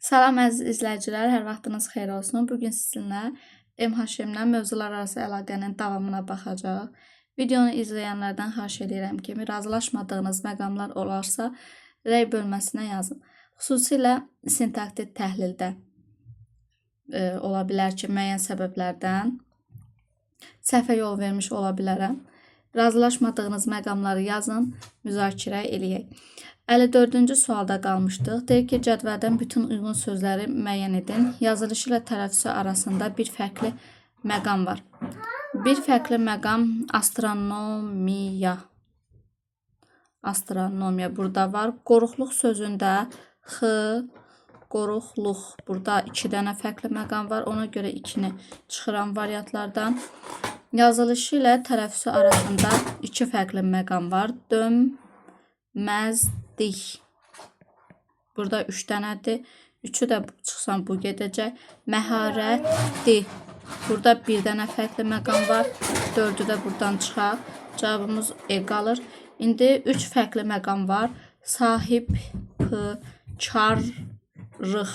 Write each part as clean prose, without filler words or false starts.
Salam əziz izləyicilər, hər vaxtınız xeyir olsun. Bu gün sizinlə MHM-lə mövzular arası əlaqənin davamına baxacağıq. Videonu izləyənlərdən xahiş edirəm ki, razılaşmadığınız məqamlar olarsa, rəy bölməsinə yazın. Xüsusilə sintaktik təhlildə ola bilər ki, müəyyən səbəblərdən səhvə yol vermiş ola bilərəm. Razılaşmadığınız məqamları yazın, müzakirə eləyək. 54-cü sualda qalmışdıq. Deyir ki, cədvəldən bütün uyğun sözləri müəyyən edin. Yazılışı ilə tələffüzü arasında bir fərqli məqam var. Bir fərqli məqam astronomiya. Astronomiya burada var. Qoruqluq sözündə x, qoruqluq. Burada iki dənə fərqli məqam var. Ona görə 2-ni çıxıram variantlardan. Yazılışı ilə tələffüzü arasında iki fərqli məqam var. Dönməzdik. Burada 3 dənədir. 3-ü də çıxsam bu gedəcək. Məharətdir. Burada bir dənə fərqli məqam var. 4-ü də buradan çıxaq. Cavabımız E qalır. İndi 3 fərqli məqam var. Sahib, p, karlıq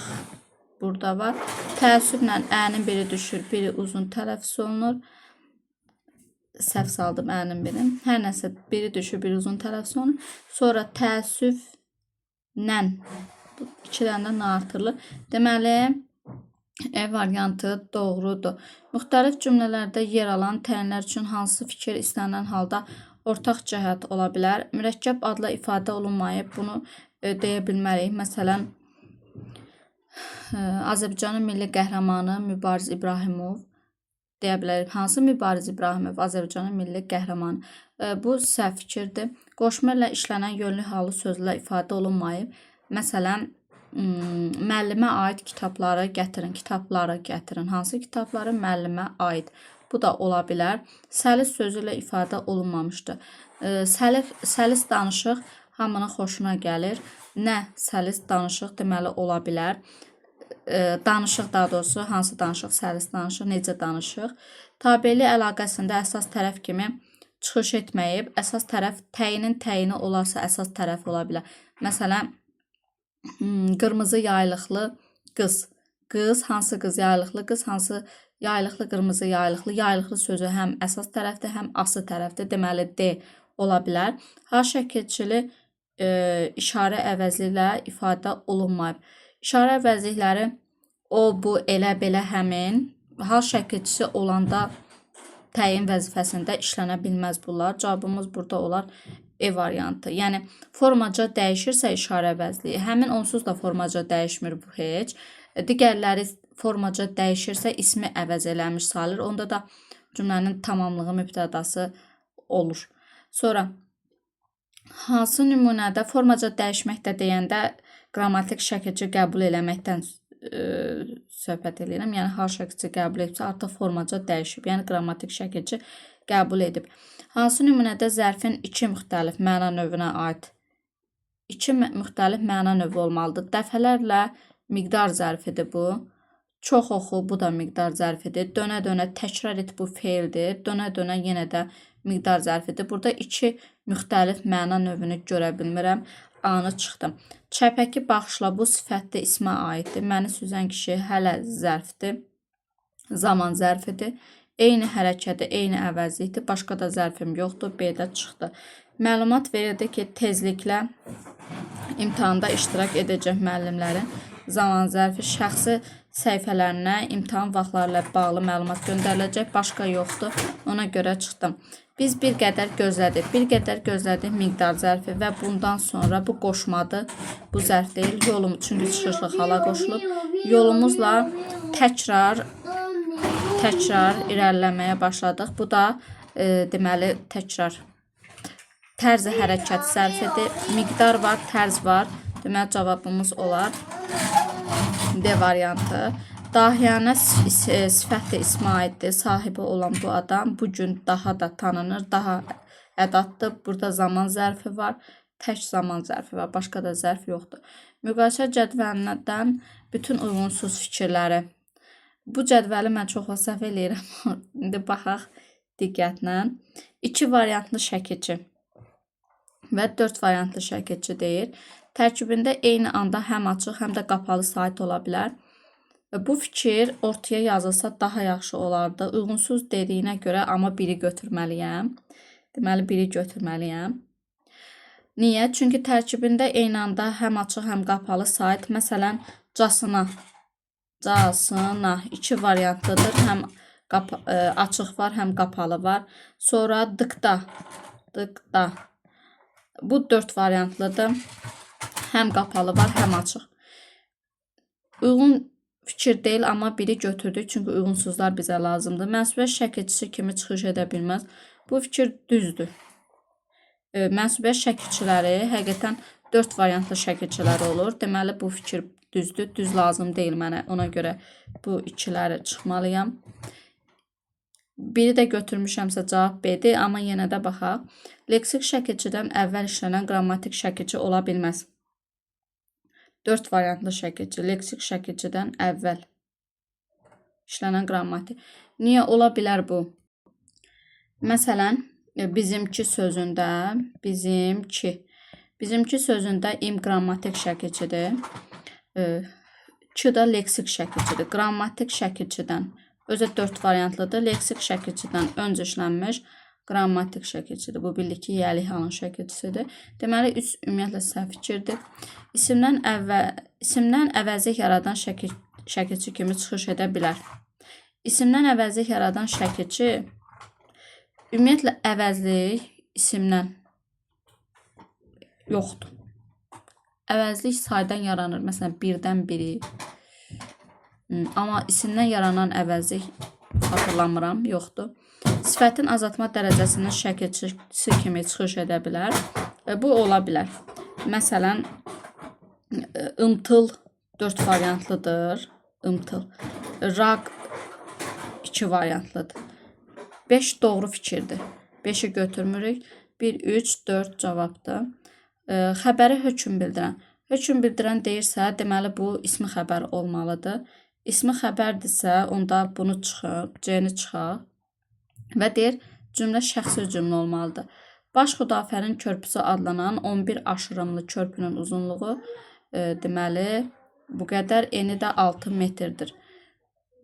burada var. Təəssüflə ə-nin biri düşür, biri uzun tələffüz olunur. Səhv saldım ə-nin birini. Hər nəsə biri düşür, biri uzun tələffüz olunur. Sonra təəssüflə bu iki dənə də n artırılır. Deməli, E variantı doğrudur. Müxtəlif cümlələrdə yer alan təyinlər üçün hansı fikir istənilən halda ortaq cəhət ola bilər? Mürəkkəb adla ifadə olunmayıb, bunu deyə bilmərik. Məsələn, Azərbaycanın milli qəhrəmanı Mübariz İbrahimov deyə bilərik. Hansı Mübariz İbrahimov? Azərbaycanın milli qəhrəmanı. Bu səhv fikirdir. Qoşma ilə işlənən yönlü hallı sözlə ifadə olunmayıb. Məsələn, müəllimə aid kitabları gətirin, kitabları gətirin. Hansı kitabları? Müəllimə aid. Bu da ola bilər. Səlis sözü ilə ifadə olunmamışdır. Səlis danışıq hamının xoşuna gəlir. Nə səlis danışıq deməli ola bilər. Danışıq daha doğrusu hansı danışıq? Səlis danışıq, necə danışıq? Tabelik əlaqəsində əsas tərəf kimi çıxış etməyib. Əsas tərəf təyinin təyini olarsa əsas tərəf ola bilər. Məsələn, qırmızı yaylıqlı qız. Qız, hansı qız? Yaylıqlı qız, hansı yaylıqlı, qırmızı yaylıqlı. Yaylıqlı sözü həm əsas tərəfdir, həm ası tərəfdir. Deməli, D ola bilər. H şəkilçili işarə əvəzli ilə ifadə olunmayıb. İşarə əvəzlikləri o, bu, elə, belə, həmin. Hal şəkilçisi olanda təyin vəzifəsində işlənə bilməz bunlar. Cavabımız burada olar E variantı. Yəni formaca dəyişirsə işarə əvəzliyi, həmin onsuz da formaca dəyişmir bu heç. Digərləri formaca dəyişirsə ismi əvəz eləmiş sayılır. Onda da cümlənin tamamlığı mübtədası olur. Sonra hansı nümunədə formaca dəyişməkdə deyəndə qrammatik şəkilçi qəbul eləməkdən söhbət eləyirəm. Yəni hal şəkilçi qəbul edibsə artıq formaca dəyişib. Yəni qrammatik şəkilçi qəbul edib. Hansı nümunədə zərfin iki müxtəlif məna növünə aid iki müxtəlif məna növü olmalıdır. Dəfələrlə miqdar zərfidir bu. Çox oxu, bu da miqdar zərfidir. Dönə-dönə təkrar et, bu feildir. Dönə-dönə yenə də miqdar zərfidir. Burada iki müxtəlif məna növünü görə bilmirəm. A-nı çıxdım. Çəpəki bağışla, bu sifətdə ismə aiddir. Məni süzən kişi hələ zərfdir. Zaman zərfidir. Eyni hərəkəti, eyni əvəzlikdir. Başqa da zərfim yoxdur. B-də çıxdı. Məlumat verildi ki, tezliklə imtahanda iştirak edəcək müəllimlərin zaman zərfi şəxsi səhifələrinə imtahan vaxtları ilə bağlı məlumat göndəriləcək. Başqa yoxdur. Ona görə çıxdım. Biz bir qədər gözlədik. Bir qədər gözlədik miqdar zərfi və bundan sonra bu qoşmadır. Bu zərf deyil. Yolum çünki çıxışlı hala qoşulub. Yolumuzla təkrar irəliləməyə başladıq. Bu da deməli təkrar tərzi hərəkət zərfidir. Miqdar var, tərz var. Deməli cavabımız olar D variantı. Dahiyanə sifətli ismə aiddir. Sahibi olan bu adam bu gün daha da tanınır, daha ədatdır. Burada zaman zərfi var. Tək zaman zərfi var. Başqa da zərf yoxdur. Müqayisə cədvəlindən bütün uyğunsuz fikirləri. Bu cədvəli mən çox vaxt səhv eləyirəm. İndi baxaq diqqətlə. 2 variantlı şəkilçi və 4 variantlı şəkilçi deyir. Tərkibində eyni anda həm açıq, həm də qapalı sayt ola bilər. Bu fikir ortaya yazılsa daha yaxşı olardı. Uyğunsuz dediyinə görə amma biri götürməliyəm. Deməli, biri götürməliyəm. Niyə? Çünki tərkibində eyni anda həm açıq, həm qapalı sayt. Məsələn, casına. Casına iki variantlıdır. Həm açıq var, həm qapalı var. Sonra dıqda. Dıqda. Bu 4 variantlıdır. Həm qapalı var, həm açıq. Uyğun fikir deyil, amma biri götürdük. Çünki uyğunsuzlar bizə lazımdır. Mənsubiyyət şəkilçisi kimi çıxış edə bilməz. Bu fikir düzdür. Mənsubiyyət şəkilçiləri həqiqətən 4 variantlı şəkilçiləri olur. Deməli, bu fikir düzdür. Düz lazım deyil mənə. Ona görə bu ikiləri çıxmalıyam. Biri də götürmüşəmsə cavab B-dir, amma yenə də baxaq. Leksik şəkilçidən əvvəl işlənən qrammatik şəkilçi ola bilməz. 4 variantlı şəkilçi, leksik şəkilçidən əvvəl işlənən qrammatik. Niyə ola bilər bu? Məsələn, bizimki sözündə, bizimki. Bizimki sözündə im qrammatik şəkilçidir. Ki də leksik şəkilçidir. Qrammatik şəkilçidən özü 4 variantlıdır. Leksik şəkilçidən öncə işlənmiş qrammatik şəkilçidir. Bu bildik ki, yiyəlik halın şəkilçisidir. Deməli, 3 ümumiyyətlə səhv fikirdir. İsimdən əvəzlik yaradan şəkilçi kimi çıxış edə bilər. İsimdən əvəzlik yaradan şəkilçi ümumiyyətlə əvəzlik isimdən yoxdur. Əvəzlik saydan yaranır. Məsələn, birdən biri. Amma isimdən yaranan əvəzlik xatırlamıram, yoxdur. Sifətin azaltma dərəcəsinin şəkilçisi kimi çıxış edə bilər. Bu ola bilər. Məsələn, ımtıl 4 variantlıdır. Imtıl. Raq 2 variantlıdır. 5 doğru fikirdir. 5-i götürmürük. 1, 3, 4 cavabdır. Xəbəri hökm bildirən. Hökm bildirən deyirsə, deməli bu ismi xəbər olmalıdır. İsmi xəbərdirsə, onda bunu çıxıb, C-ni çıxaq. Və deyir, cümlə şəxsi cümlə olmalıdır. Baş Xudafərin körpüsü adlanan 11 aşırımlı körpünün uzunluğu, deməli, bu qədər, eni də 6 metrdir.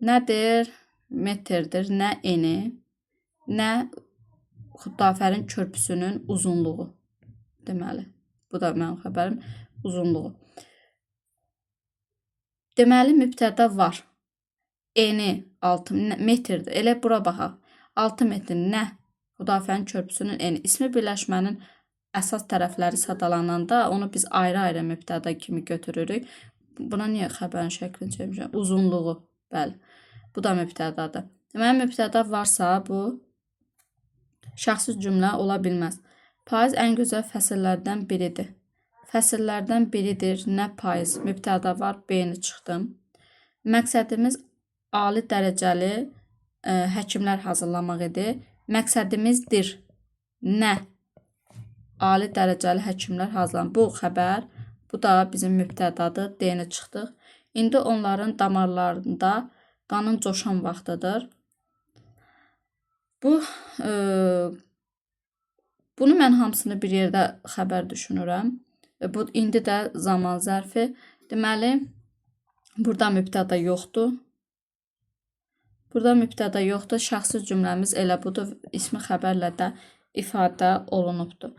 Nədir? Metrdir. Nə eni, nə Xudafərin körpüsünün uzunluğu. Deməli, bu da mənim xəbərim uzunluğu. Deməli, mübtəda var. Eni 6 metrdir. Elə bura baxaq. 6 metr nə? Xudafərin körpüsünün eni. İsmi birləşmənin əsas tərəfləri sadalananda onu biz ayrı-ayrı mübtəda kimi götürürük. Buna niyə xəbərin şəklini çəkmişəm? Uzunluğu. Bəli. Bu da mübtədadır. Deməli, mübtəda varsa bu şəxsi cümlə ola bilməz. Payız ən gözəl fəsillərdən biridir. Fəsillərdən biridir. Nə payız? Mübtəda var. B-ni çıxdım. Məqsədimiz ali dərəcəli həkimlər hazırlamaq idi. Məqsədimizdir. Nə? Ali dərəcəli həkimlər hazırlamaq. Bu xəbər, bu da bizim mübtədadır. D-ni çıxdıq. İndi onların damarlarında qanın coşan vaxtıdır. Bu bunu mən hamısını bir yerdə xəbər düşünürəm. Bu indi də zaman zərfi. Deməli, burada mübtəda yoxdur. Burada mübtəda yoxdur. Şəxsi cümləmiz elə budur. İsmi xəbərlə də ifadə olunubdur.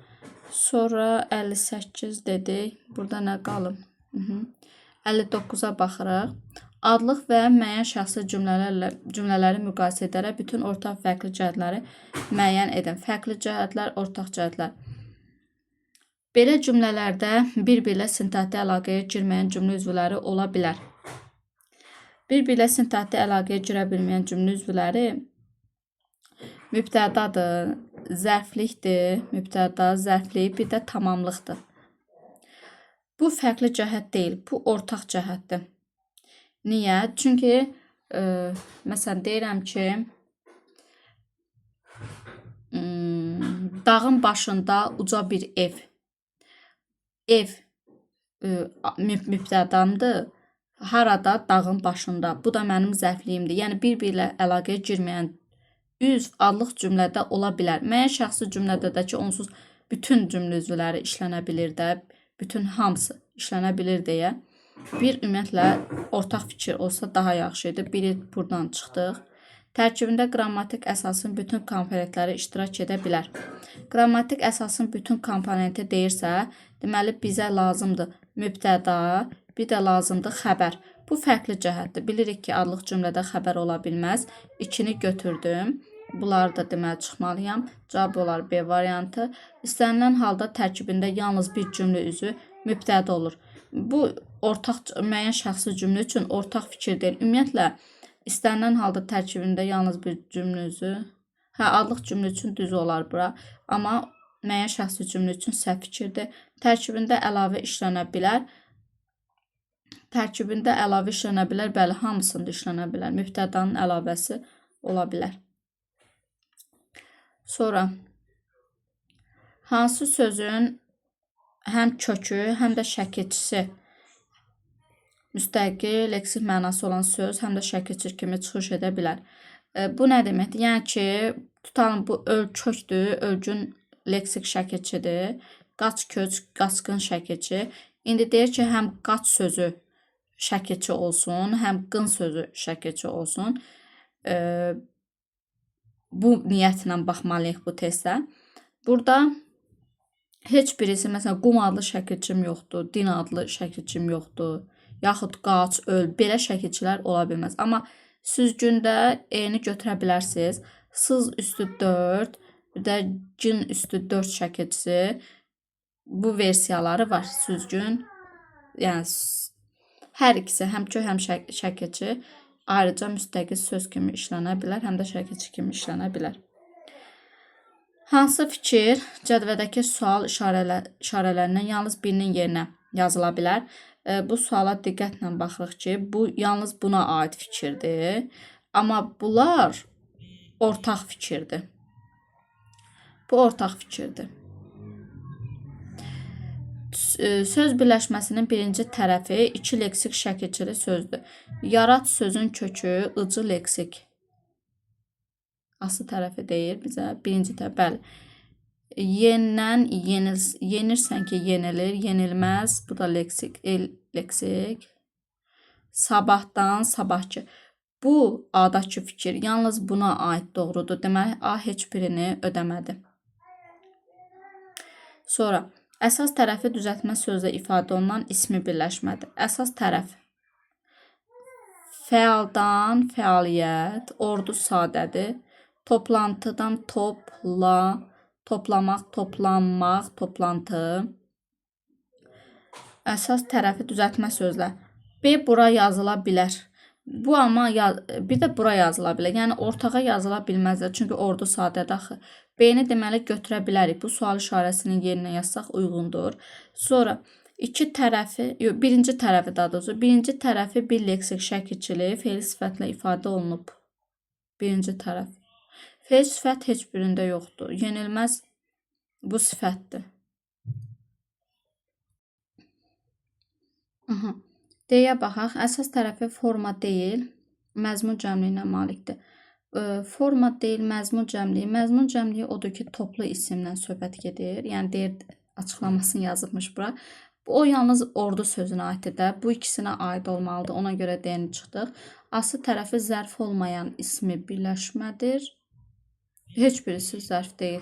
Sonra 58 dedik. Burada nə qalıb? 59-a baxırıq. Adlıq və müəyyən şəxsi cümlələri müqayisə edərək bütün ortaq fərqli cəhətləri müəyyən edin. Fərqli cəhətlər, ortaq cəhətlər. Belə cümlələrdə bir-birlə sintaktik əlaqəyə girməyən cümlə üzvləri ola bilər. Bir-birlə sintaktik əlaqəyə girə bilməyən cümlə üzvləri mübtədadır, zərflikdir, mübtəda, zərflik, bir də tamamlıqdır. Bu fərqli cəhət deyil, bu ortaq cəhətdir. Niyə? Çünki məsələn deyirəm ki, dağın başında uca bir ev. Ev mübtədamdır. Harada? Dağın başında. Bu da mənim zərfliyimdir. Yəni bir-birlə əlaqəyə girməyən üzv adlıq cümlədə ola bilər. Müəyyən şəxsi cümlədə də ki, onsuz bütün cümlə üzvləri işlənə bilir də, bütün hamısı. işlənə bilir deyə. Bir ümumiyyətlə ortaq fikir olsa daha yaxşı idi. Biri buradan çıxdıq. Tərkibində qrammatik əsasın bütün komponentləri iştirak edə bilər. Qrammatik əsasın bütün komponenti deyirsə, deməli bizə lazımdır mübtəda, bir də lazımdır xəbər. Bu fərqli cəhətdir. Bilirik ki, adlıq cümlədə xəbər ola bilməz. 2-ni götürdüm. Bunları da deməli çıxmalıyam. Cavab olar B variantı. İstənilən halda tərkibində yalnız bir cümlə üzvü mübtəda olur. Bu ortaq müəyyən şəxsi cümlə üçün ortaq fikir deyil. Ümumiyyətlə istənilən halda tərkibində yalnız bir cümlə üzvü, hə, adlıq cümlə üçün düz olar bura. Amma müəyyən şəxsi cümlə üçün səhv fikirdir. Tərkibində əlavə işlənə bilər. Tərkibində əlavə işlənə bilər. Bəli, hamısında işlənə bilər. Mübtədanın əlavəsi ola bilər. Sonra hansı sözün həm kökü, həm də şəkilçisi müstəqil leksik mənası olan söz həm də şəkilçi kimi çıxış edə bilər. Bu nə deməkdir? Yəni ki, tutalım bu öl kökdür, ölgün leksik şəkilçidir. Qaç köç, qaçqın şəkilçi. İndi deyir ki, həm qaç sözü şəkilçi olsun, həm qın sözü şəkilçi olsun. Bu niyyətlə baxmalıyıq bu testə. Burada heç birisi, məsələn, qum adlı şəkilçim yoxdur, din adlı şəkilçim yoxdur, yaxud qaç, öl, belə şəkilçilər ola bilməz. Amma süzgündə eyni götürə bilərsiniz. Sız üstü 4, bir də cin üstü 4 şəkilçisi. Bu versiyaları var. Süzgün, yəni hər ikisi həm kök, həm şəkilçi ayrıca müstəqil söz kimi işlənə bilər, həm də şəkilçi kimi işlənə bilər. Hansı fikir cədvədəki sual işarələrindən yalnız birinin yerinə yazıla bilər? Bu suala diqqətlə baxırıq ki, bu yalnız buna aid fikirdir. Amma bunlar ortaq fikirdir. Bu ortaq fikirdir. Söz birləşməsinin birinci tərəfi iki leksik şəkilçili sözdür. Yarat sözün kökü ıcı leksik. Aslı tərəfi deyir bizə. Birinci tərəf, bəli. Yenidən yenirsən ki, yenilir, yenilməz. Bu da leksik, el, leksik. Sabahdan sabahçı. Bu A-dakı fikir yalnız buna aid doğrudur. Deməli, A heç birini ödəmədi. Sonra əsas tərəfi düzəltmə sözlə ifadə olunan ismi birləşmədir. Əsas tərəf fəaldan fəaliyyət, ordu sadədir. Toplantıdan topla, toplamaq, toplanmaq, toplantı. Əsas tərəfi düzəltmə sözlə. B bura yazıla bilər. Bu amma bir də bura yazıla bilər. Yəni ortağa yazıla bilməzlər. Çünki ordu sadədir axı. B-ni deməli götürə bilərik. Bu sual işarəsinin yerinə yazsaq uyğundur. Sonra iki tərəfi, yox, birinci tərəfi daha doğrusu, birinci tərəfi bir leksik şəkilçili fe'l sifətlə ifadə olunub. Birinci tərəf. Fe'l sifət heç birində yoxdur. Yenilməz bu sifətdir. Aha. D-yə baxaq. Əsas tərəfi forma deyil, məzmun cəmliyinə malikdir. Forma deyil, məzmun cəmliyi. Məzmun cəmliyi odur ki, toplu isimdən söhbət gedir. Yəni deyir, açıqlamasını yazıbmış bura. O yalnız ordu sözünə aiddir də. Bu ikisinə aid olmalıdır. Ona görə D-ni çıxdıq. Aslı tərəfi zərf olmayan ismi birləşmədir. Heç birisi zərf deyil.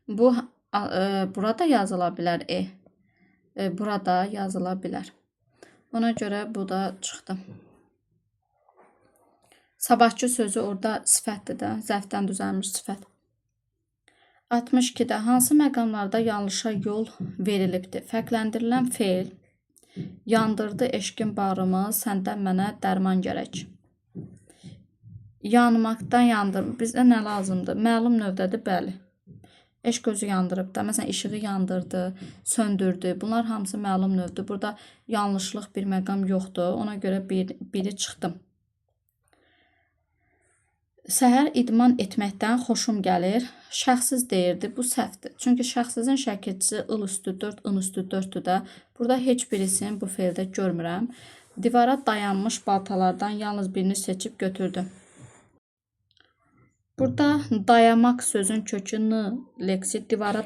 Bu burada yazıla bilər E. Burada yazıla bilər. Ona görə bu da çıxdı. Sabahçı sözü orada sifətdir də, zərfdən düzəlmiş sifət. 62-də hansı məqamlarda yanlışa yol verilibdir? Fərqləndirilən feil yandırdı eşqin bağrımı, səndən mənə dərman gərək. Yanmaqdan yandır. Bizə nə lazımdır? Məlum növdədir, bəli. Eşq özü yandırıb da. Məsələn, işığı yandırdı, söndürdü. Bunlar hamısı məlum növdür. Burada yanlışlıq bir məqam yoxdur. Ona görə biri çıxdım. Səhər idman etməkdən xoşum gəlir. Şəxsiz deyirdi. Bu səhvdir. Çünki şəxsizin şəkilçisi ıl üstü 4, ın üstü 4-dür də. Burada heç birisini bu feildə görmürəm. Divara dayanmış baltalardan yalnız birini seçib götürdü. Burada dayamaq sözün kökü n leksi divara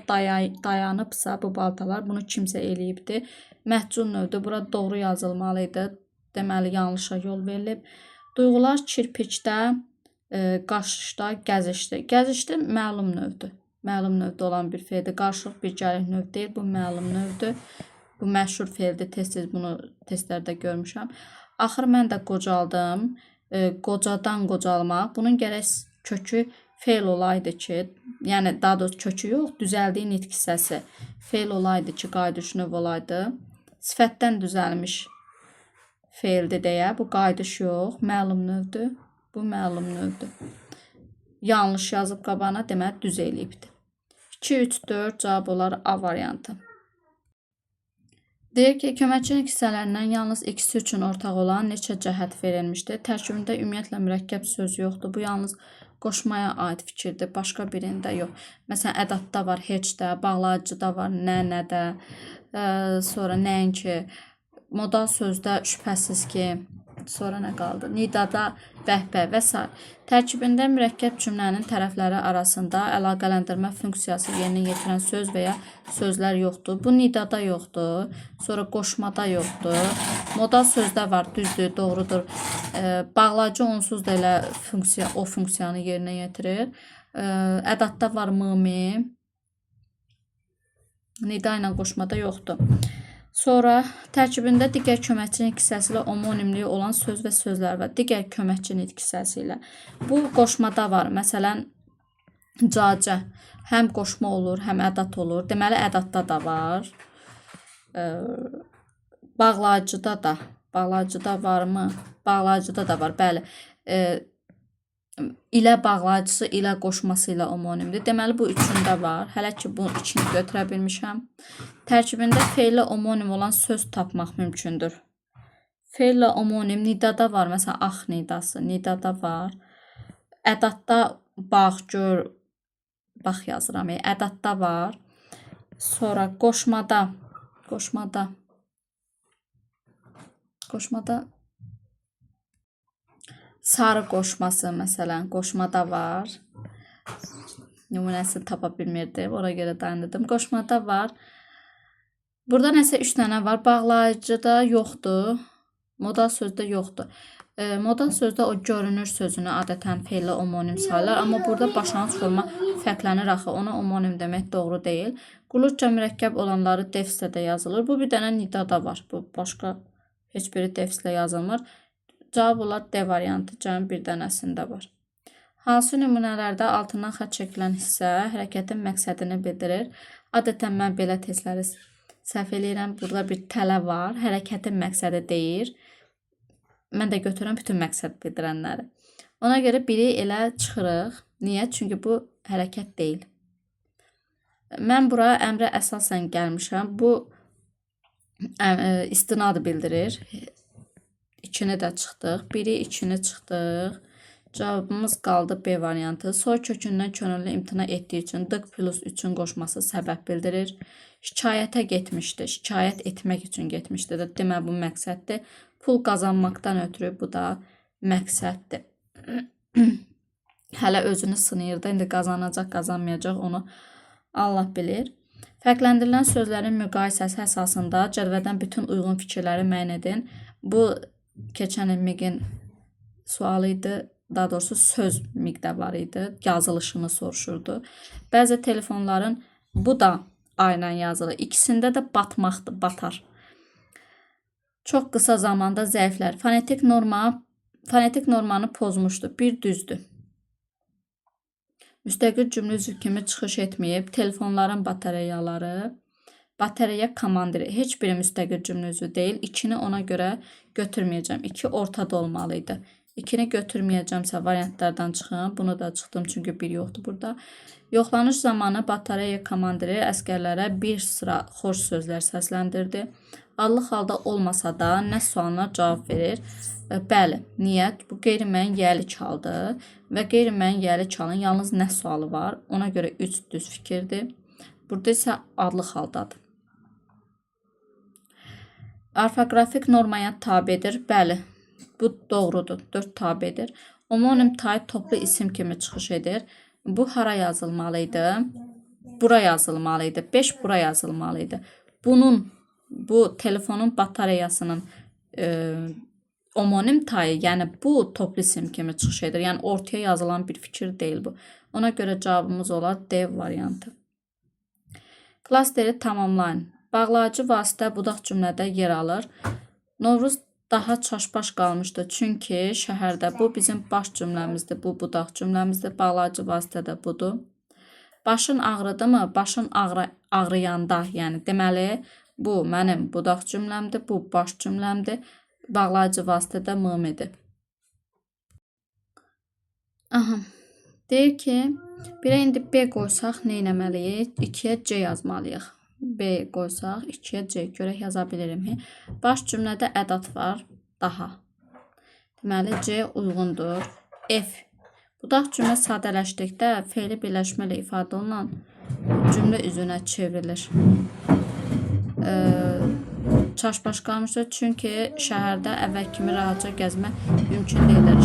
dayanıbsa bu baltalar bunu kimsə eləyibdi. Məhcun növdür. Bura doğru yazılmalı idi. Deməli yanlışa yol verilib. Duyğular kirpikdə, qaşışda, gəzişdə. Gəzişdə məlum növdür. Məlum növdə olan bir feildir. Qarşılıq birgəlik növ deyil. Bu məlum növdür. Bu məşhur feildir. Tez-tez bunu testlərdə görmüşəm. Axır mən də qocaldım. Qocadan qocalmaq. Bunun gərək kökü feil olaydı ki, yəni daha doğrusu kökü yox, düzəldiyi nitq hissəsi feil olaydı ki, qayıdış növ olaydı. Sifətdən düzəlmiş feildir deyə bu qayıdış yox, məlum növdür. Bu məlum növdür. Yanlış yazıb qabağına, deməli düz eləyibdir. 2, 3, 4 cavab olar A variantı. Deyir ki, köməkçi hissələrindən yalnız ikisi üçün ortaq olan neçə cəhət verilmişdir. Tərkibində ümumiyyətlə mürəkkəb söz yoxdur. Bu yalnız qoşmaya aid fikirdir. Başqa birində yox. Məsələn, ədadda var, heçdə, bağlayıcıda var, nə, nədə, sonra nəinki, modal sözdə şübhəsiz ki, sonra nə qaldı? Nidada, bəhbə və s. Tərkibində mürəkkəb cümlənin tərəfləri arasında əlaqələndirmə funksiyası yerinə yetirən söz və ya sözlər yoxdur. Bu nidada yoxdur, sonra qoşmada yoxdur. Modal sözdə var, düzdür, doğrudur. Bağlayıcı onsuz da elə funksiya, o funksiyanı yerinə yetirir. Ədadda var mı, nida ilə qoşmada yoxdur. Sonra tərkibində digər köməkçi nitq hissəsi ilə omonimliyi olan söz və sözlər var. Digər köməkçi nitq hissəsi ilə. Bu qoşmada var. Məsələn, cacə həm qoşma olur, həm ədad olur. Deməli, ədadda da var. Bağlayıcıda da. Bağlayıcıda varmı? Bağlayıcıda da var. Bəli. İlə bağlayıcısı ilə qoşması ilə omonimdir. Deməli, bu üçündə var. Hələ ki, bu ikini götürə bilmişəm. Tərkibində feillə omonim olan söz tapmaq mümkündür. Feillə omonim nidada var. Məsələn, ax nidası nidada var. Ədadda bax, gör, bax yazıram. Ədadda var. Sonra qoşmada, qoşmada sarı qoşması məsələn, qoşmada var. Nümunəsini tapa bilmirdim. Ona görə dayandırdım. Qoşmada var. Burada nəsə 3 dənə var. Bağlayıcıda yoxdur. Modal sözdə yoxdur. Modal sözdə o görünür sözünü adətən feillə omonim sayılır. Amma burada başlanğıc forma fərqlənir axı. Ona omonim demək doğru deyil. Qulluqca mürəkkəb olanları defislə də yazılır. Bu bir dənə nidada var. Bu başqa heç biri defislə yazılmır. Cavab olar D variantı, cəmi bir dənəsində var. Hansı nümunələrdə altından xətt çəkilən hissə hərəkətin məqsədini bildirir? Adətən mən belə testləri səhv eləyirəm. Burada bir tələ var. Hərəkətin məqsədi deyir. Mən də götürürəm bütün məqsəd bildirənləri. Ona görə biri elə çıxırıq. Niyə? Çünki bu hərəkət deyil. Mən bura əmrə əsasən gəlmişəm. Bu istinad bildirir. 2-ni də çıxdıq. 1-i 2-ni çıxdıq. Cavabımız qaldı B variantı. Soy kökündən könüllü imtina etdiyi üçün dıq plus 3-ün qoşması səbəb bildirir. Şikayətə getmişdi. Şikayət etmək üçün getmişdi də. Demək bu məqsəddir. Pul qazanmaqdan ötürü bu da məqsəddir. Hələ özünü sınayır da. İndi qazanacaq, qazanmayacaq onu Allah bilir. Fərqləndirilən sözlərin müqayisəsi əsasında cədvəldən bütün uyğun fikirləri müəyyən edin. Bu keçən il MİQ-in sualı idi. Daha doğrusu söz MİQ-də var idi. Yazılışını soruşurdu. Bəzi telefonların bu da ayla yazılır. İkisində də batmaqdır, batar. Çox qısa zamanda zəiflər. Fonetik normanı pozmuşdu. Bir düzdür. Müstəqil cümlə üzvü kimi çıxış etməyib. Telefonların batareyaları, batareya komandiri. Heç biri müstəqil cümlə üzvü deyil. 2-ni ona görə götürməyəcəm. 2 ortada olmalı idi. 2-ni götürməyəcəmsə variantlardan çıxın. Bunu da çıxdım çünki bir yoxdur burada. Yoxlanış zamanı batareya komandiri əsgərlərə bir sıra xoş sözlər səsləndirdi. Adlı halda olmasa da nə sualına cavab verir? Bəli. Niyə? Bu qeyri-müəyyən yəli haldır və qeyri-müəyyən yəli halın yalnız nə sualı var? Ona görə 3 düz fikirdir. Burada isə adlı haldadır. Orfoqrafik normaya tabedir. Bəli, bu doğrudur. 4 tabedir. Omonim tayı toplu isim kimi çıxış edir. Bu hara yazılmalı idi? Bura yazılmalı idi. 5 bura yazılmalı idi. Bunun, bu telefonun batareyasının omonim tayı, yəni bu toplu isim kimi çıxış edir. Yəni ortaya yazılan bir fikir deyil bu. Ona görə cavabımız olar D variantı. Klasteri tamamlayın. Bağlayıcı vasitə budaq cümlədə yer alır. Novruz daha çaşbaş qalmışdı. Çünki şəhərdə bu bizim baş cümləmizdir, bu budaq cümləmizdir. Bağlayıcı vasitə də budur. Başın ağrıdımı? Başın ağrıyanda, yəni deməli bu mənim budaq cümləmdir, bu baş cümləmdir. Bağlayıcı vasitə də mım-idir. Aha. Deyir ki, birə indi B qoysaq nə etməliyik? 2-yə C yazmalıyıq. B qoysaq 2-yə C. Görək yaza bilirmi? Baş cümlədə ədat var. Daha. Deməli C uyğundur. F. Budaq cümlə sadələşdikdə fe'li birləşmə ilə ifadə olunan cümlə üzünə çevrilir. Çaşbaş qalmışdır. Çünki şəhərdə əvvəl kimi rahatca gəzmək mümkün deyildir.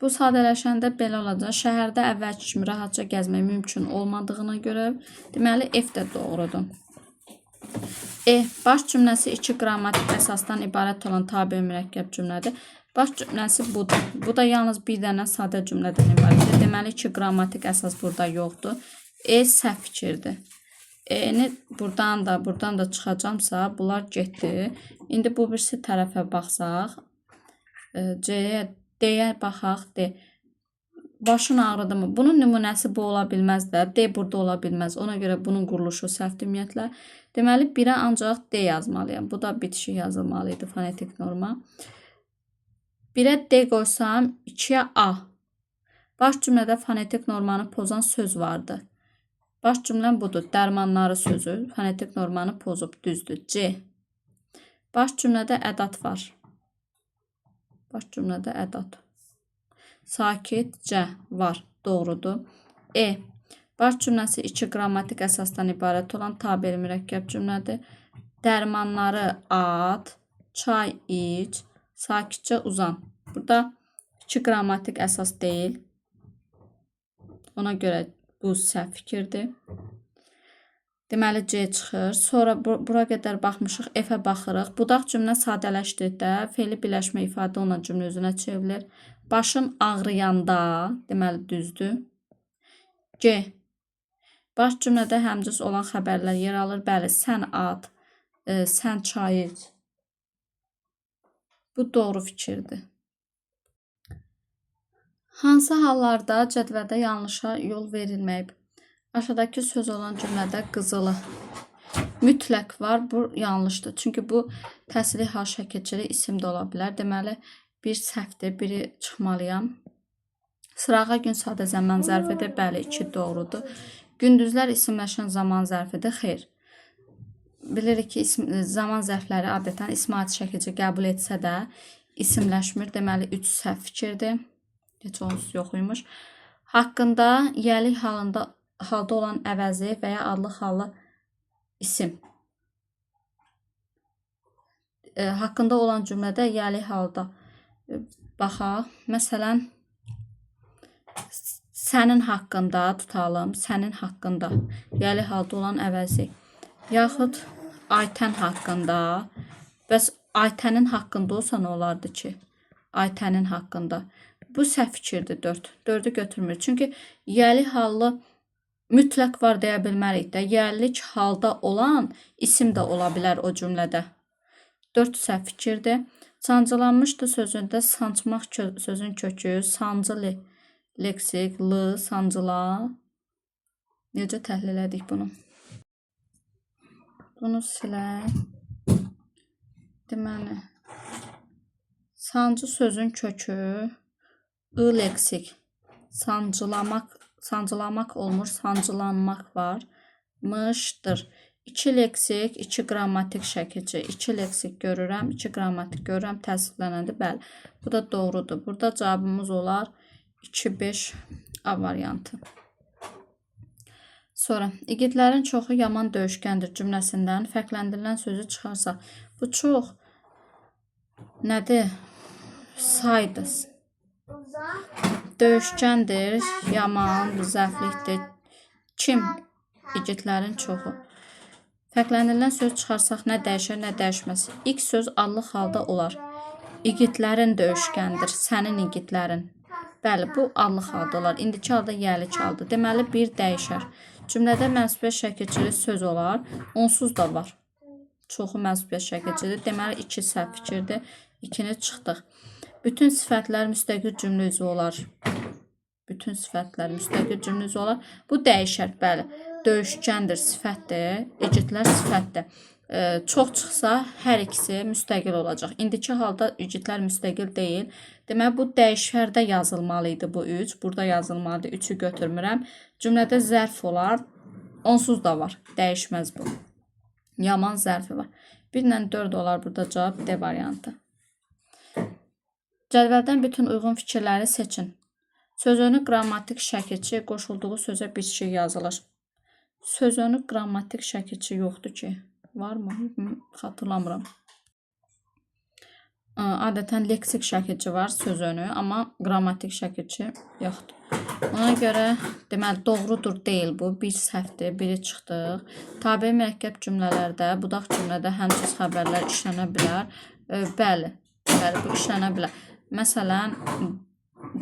Bu sadələşəndə belə olacaq. Şəhərdə əvvəlki kimi rahatca gəzmək mümkün olmadığına görə, deməli F də doğrudur. E. Baş cümləsi iki qrammatik əsasdan ibarət olan tabe mürəkkəb cümlədir. Baş cümləsi budur. Bu da yalnız bir dənə sadə cümlədən ibarətdir. Deməli iki qrammatik əsas burada yoxdur. E səhv fikirdir. E-ni buradan da buradan da çıxacamsa, bunlar getdi. İndi bu birisi tərəfə baxsaq, C-yə, D-yə baxaq. D. Başın ağrıdımı? Bunun nümunəsi bu ola bilməz də. D burada ola bilməz. Ona görə bunun quruluşu səhvdir ümumiyyətlə. Deməli, 1-ə ancaq D yazmalıyam. Bu da bitişik yazılmalı idi fonetik norma. 1-ə D qoysam, 2-yə A. Baş cümlədə fonetik normanı pozan söz vardı. Baş cümləm budur. Dərmanları sözü fonetik normanı pozub. Düzdür. C. Baş cümlədə ədat var. Baş cümlədə ədat. Sakitcə var. Doğrudur. E. Baş cümləsi iki qrammatik əsasdan ibarət olan tabeli mürəkkəb cümlədir. Dərmanları at, çay iç, sakitcə uzan. Burada iki qrammatik əsas deyil. Ona görə bu səhv fikirdir. Deməli C çıxır. Sonra bura qədər baxmışıq, F-ə baxırıq. Budaq cümlə sadələşdikdə fe'li birləşmə ifadə olunan cümlə üzünə çevrilir. Başın ağrıyanda, deməli düzdür. G. Baş cümlədə həmcins olan xəbərlər yer alır. Bəli, sən at, sən çay iç. Bu doğru fikirdir. Hansı hallarda cədvəldə yanlışa yol verilməyib? Aşağıdakı söz olan cümlədə qızılı mütləq var. Bu yanlışdır. Çünki bu təsirli hal şəkilçili isim də ola bilər. Deməli, bir səhvdir, biri çıxmalıyam. Sırağa gün sadə zaman zərfidir. Bəli, 2 doğrudur. Gündüzlər isimləşən zaman zərfidir. Xeyr. Bilirik ki, zaman zərfləri adətən ism şəkilçi qəbul etsə də isimləşmir. Deməli, 3 səhv fikirdir. Heç onsuz yox imiş. Haqqında yiyəlik halda olan əvəzi və ya adlıq hallı isim. Haqqında olan cümlədə yiyəlik halda baxaq. Məsələn, sənin haqqında tutalım. Sənin haqqında yiyəlik halda olan əvəzi. Yaxud Aytən haqqında. Bəs Aytənin haqqında olsa nə olardı ki? Aytənin haqqında. Bu səhv fikirdir 4. 4-ü götürmür. Çünki yiyəlik hallı mütləq var deyə bilmərik də. Yiyəlik halda olan isim də ola bilər o cümlədə. 4 səhv fikirdir. Sancılanmışdı sözündə sancmaq sözün kökü, sancı leksik, l, sancıla. Necə təhlil elədik bunu? Bunu silək. Deməli, sancı sözün kökü, I leksik, sancılamaq, sancılamaq olmur, sancılanmaq var. Mışdır. 2 leksik, 2 qrammatik şəkilçi. 2 leksik görürəm, 2 qrammatik görürəm, təsdiqlənəndi. Bəli, bu da doğrudur. Burada cavabımız olar 2, 5 A variantı. Sonra, igidlərin çoxu yaman döyüşkəndir cümləsindən fərqləndirilən sözü çıxarsaq, bu çox nədir? Saydır. Döyüşkəndir, yaman, zəiflikdir. Kim? İgidlərin çoxu. Fərqləndirilən söz çıxarsaq nə dəyişər, nə dəyişməz. İlk söz adlıq halda olar. İgidlərin döyüşkəndir, sənin igidlərin. Bəli, bu adlıq halda olar. İndiki halda yəlik halda. Deməli, bir dəyişər. Cümlədə mənsubiyyət şəkilçili söz olar. Onsuz da var. Çoxu mənsubiyyət şəkilçidir. Deməli, 2 səhv fikirdir. 2-ni çıxdıq. Bütün sifətlər müstəqil cümlə üzvü olar. Bütün sifətlər müstəqil cümlə üzvü olar. Bu dəyişər, bəli. Döyüşkəndir, sifətdir. İgidlər sifətdir. Çox çıxsa hər ikisi müstəqil olacaq. İndiki halda igidlər müstəqil deyil. Deməli, bu dəyişərdə yazılmalı idi bu 3. Burada yazılmalıdır. 3-ü götürmürəm. Cümlədə zərf olar. Onsuz da var. Dəyişməz bu. Yaman zərfi var. 1 ilə 4 olar burada cavab D variantı. Cədvəldən bütün uyğun fikirləri seçin. Sözönü qrammatik şəkilçi qoşulduğu sözə bitişik yazılır. Sözönü qrammatik şəkilçi yoxdur ki. Varmı? Xatırlamıram. Adətən leksik şəkilçi var sözönü, amma qrammatik şəkilçi yoxdur. Ona görə deməli doğrudur deyil bu. Bir səhvdir, biri çıxdıq. Tabe mürəkkəb cümlələrdə, budaq cümlədə həmcins xəbərlər işlənə bilər. Bəli, bəli bu işlənə bilər. Məsələn,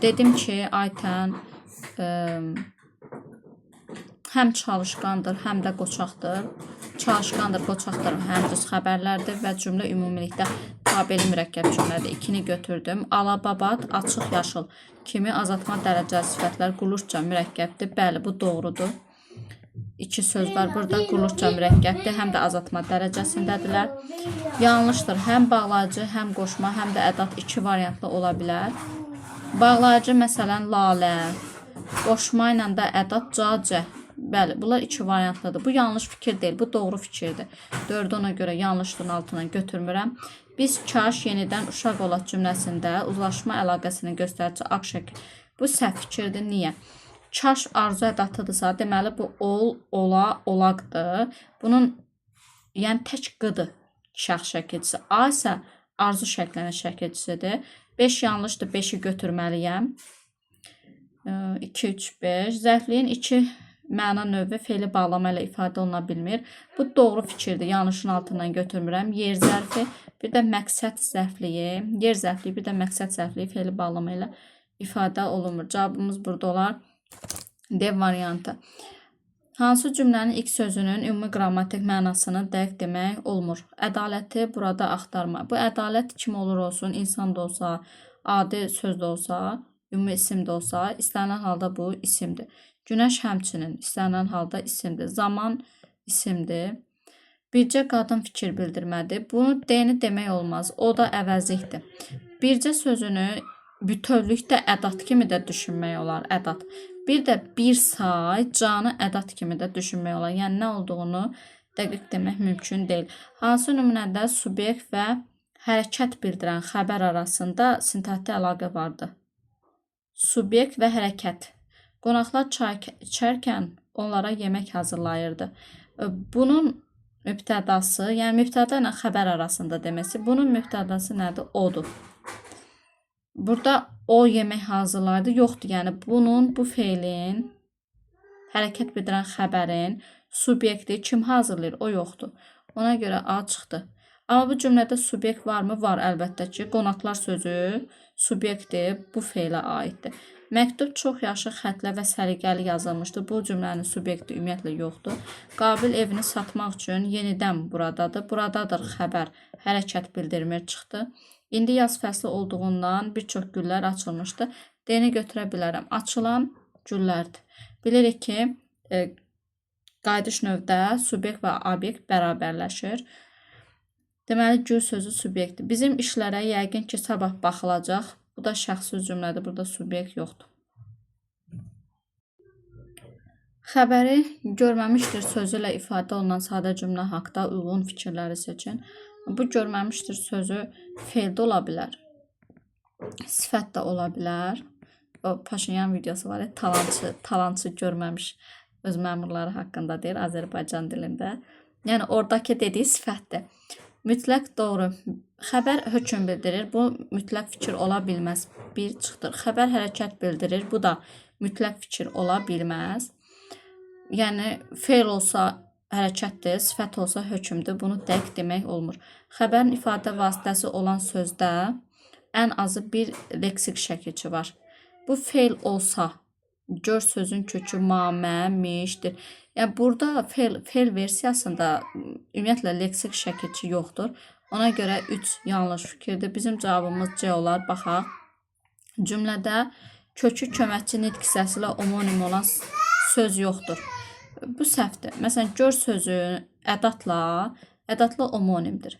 dedim ki, Aytən həm çalışqandır, həm də qoçaqdır. Çalışqandır, qoçaqdır, həmcins xəbərlərdir və cümlə ümumilikdə tabeli mürəkkəb cümlədir. 2-ni götürdüm. Alababat, açıq yaşıl kimi azaltma dərəcəli sifətlər quruluşca mürəkkəbdir. Bəli, bu doğrudur. 2 söz var burada. Quruluşca mürəkkəbdir, həm də azaltma dərəcəsindədirlər. Yanlışdır. Həm bağlayıcı, həm qoşma, həm də ədat iki variantlı ola bilər. Bağlayıcı məsələn lalə, qoşma ilə də ədat ca, cə. Bəli, bunlar iki variantlıdır. Bu yanlış fikir deyil, bu doğru fikirdir. 4-ü ona görə yanlışlığın altına götürmürəm. Biz kaş yenidən uşaq olaq cümləsində uzlaşma əlaqəsinin göstərici ağ şəkil. Bu səhv fikirdir. Niyə? Kaş arzu ədatıdırsa, deməli bu ol, ola, olaqdır. Bunun yəni tək qıdır şəxs şəkilçisi. A isə arzu şəklinin şəkilçisidir. 5 yanlışdır. 5-i götürməliyəm. 2, 3, 5. Zərfliyin iki məna növü fe'li bağlama ilə ifadə oluna bilmir. Bu doğru fikirdir. Yanlışın altından götürmürəm. Yer zərfi, bir də məqsəd zərfliyi, yer zərfliyi, bir də məqsəd zərfliyi fe'li bağlama ilə ifadə olunmur. Cavabımız burada olar D variantı. Hansı cümlənin ilk sözünün ümumi qrammatik mənasını dəqiq demək olmur? Ədaləti burada axtarma. Bu ədalət kim olur olsun, insan da olsa, adi söz də olsa, ümumi isim də olsa, istənilən halda bu isimdir. Günəş həmçinin istənilən halda isimdir. Zaman isimdir. Bircə qadın fikir bildirmədi. Bunu D-ni demək olmaz. O da əvəzlikdir. Bircə sözünü bütövlükdə ədat kimi də düşünmək olar. Ədat. Bir də bir say canı ədat kimi də düşünmək olar. Yəni nə olduğunu dəqiq demək mümkün deyil. Hansı nümunədə subyekt və hərəkət bildirən xəbər arasında sintaktik əlaqə vardır? Subyekt və hərəkət. Qonaqlar çay içərkən onlara yemək hazırlayırdı. Bunun mübtədası, yəni mübtəda ilə xəbər arasında deməsi, bunun mübtədası nədir? Odur. Burada o yemək hazırlayırdı. Yoxdur. Yəni bunun, bu feilin hərəkət bildirən xəbərin subyekti kim hazırlayır? O yoxdur. Ona görə A çıxdı. Amma bu cümlədə subyekt varmı? Var əlbəttə ki. Qonaqlar sözü subyekti bu feilə aiddir. Məktub çox yaxşı xətlə və səliqəli yazılmışdı. Bu cümlənin subyekti ümumiyyətlə yoxdur. Qabil evini satmaq üçün yenidən buradadır. Buradadır xəbər, hərəkət bildirmir çıxdı. İndi yaz fəsli olduğundan bir çox güllər açılmışdı. D-ni götürə bilərəm. Açılan güllərdir. Bilirik ki, qayıdış növdə subyekt və obyekt bərabərləşir. Deməli, gül sözü subyektdir. Bizim işlərə yəqin ki, sabah baxılacaq. Bu da şəxsi cümlədir. Burada subyekt yoxdur. Xəbəri görməmişdir sözü ilə ifadə olunan sadə cümlə haqda uyğun fikirləri seçin. Bu görməmişdir sözü feil də ola bilər. Sifət də ola bilər. O Paşinyan videosu var ya, talançı görməmiş öz məmurları haqqında deyir Azərbaycan dilində. Yəni oradakı dediyi sifətdir. Mütləq doğru. Xəbər hökm bildirir. Bu mütləq fikir ola bilməz. 1 çıxdır. Xəbər hərəkət bildirir. Bu da mütləq fikir ola bilməz. Yəni feil olsa hərəkətdir, sifət olsa hökmdür. Bunu dəqiq demək olmur. Xəbərin ifadə vasitəsi olan sözdə ən azı bir leksik şəkilçi var. Bu feil olsa, gör sözün kökü ma, mə, mişdir. Yəni burada feil versiyasında ümumiyyətlə leksik şəkilçi yoxdur. Ona görə 3 yanlış fikirdir. Bizim cavabımız C olar. Baxaq. Cümlədə kökü köməkçi nitq hissəsi ilə omonim olan söz yoxdur. Bu səhvdir. Məsələn, gör sözü ədətlə omonimdir.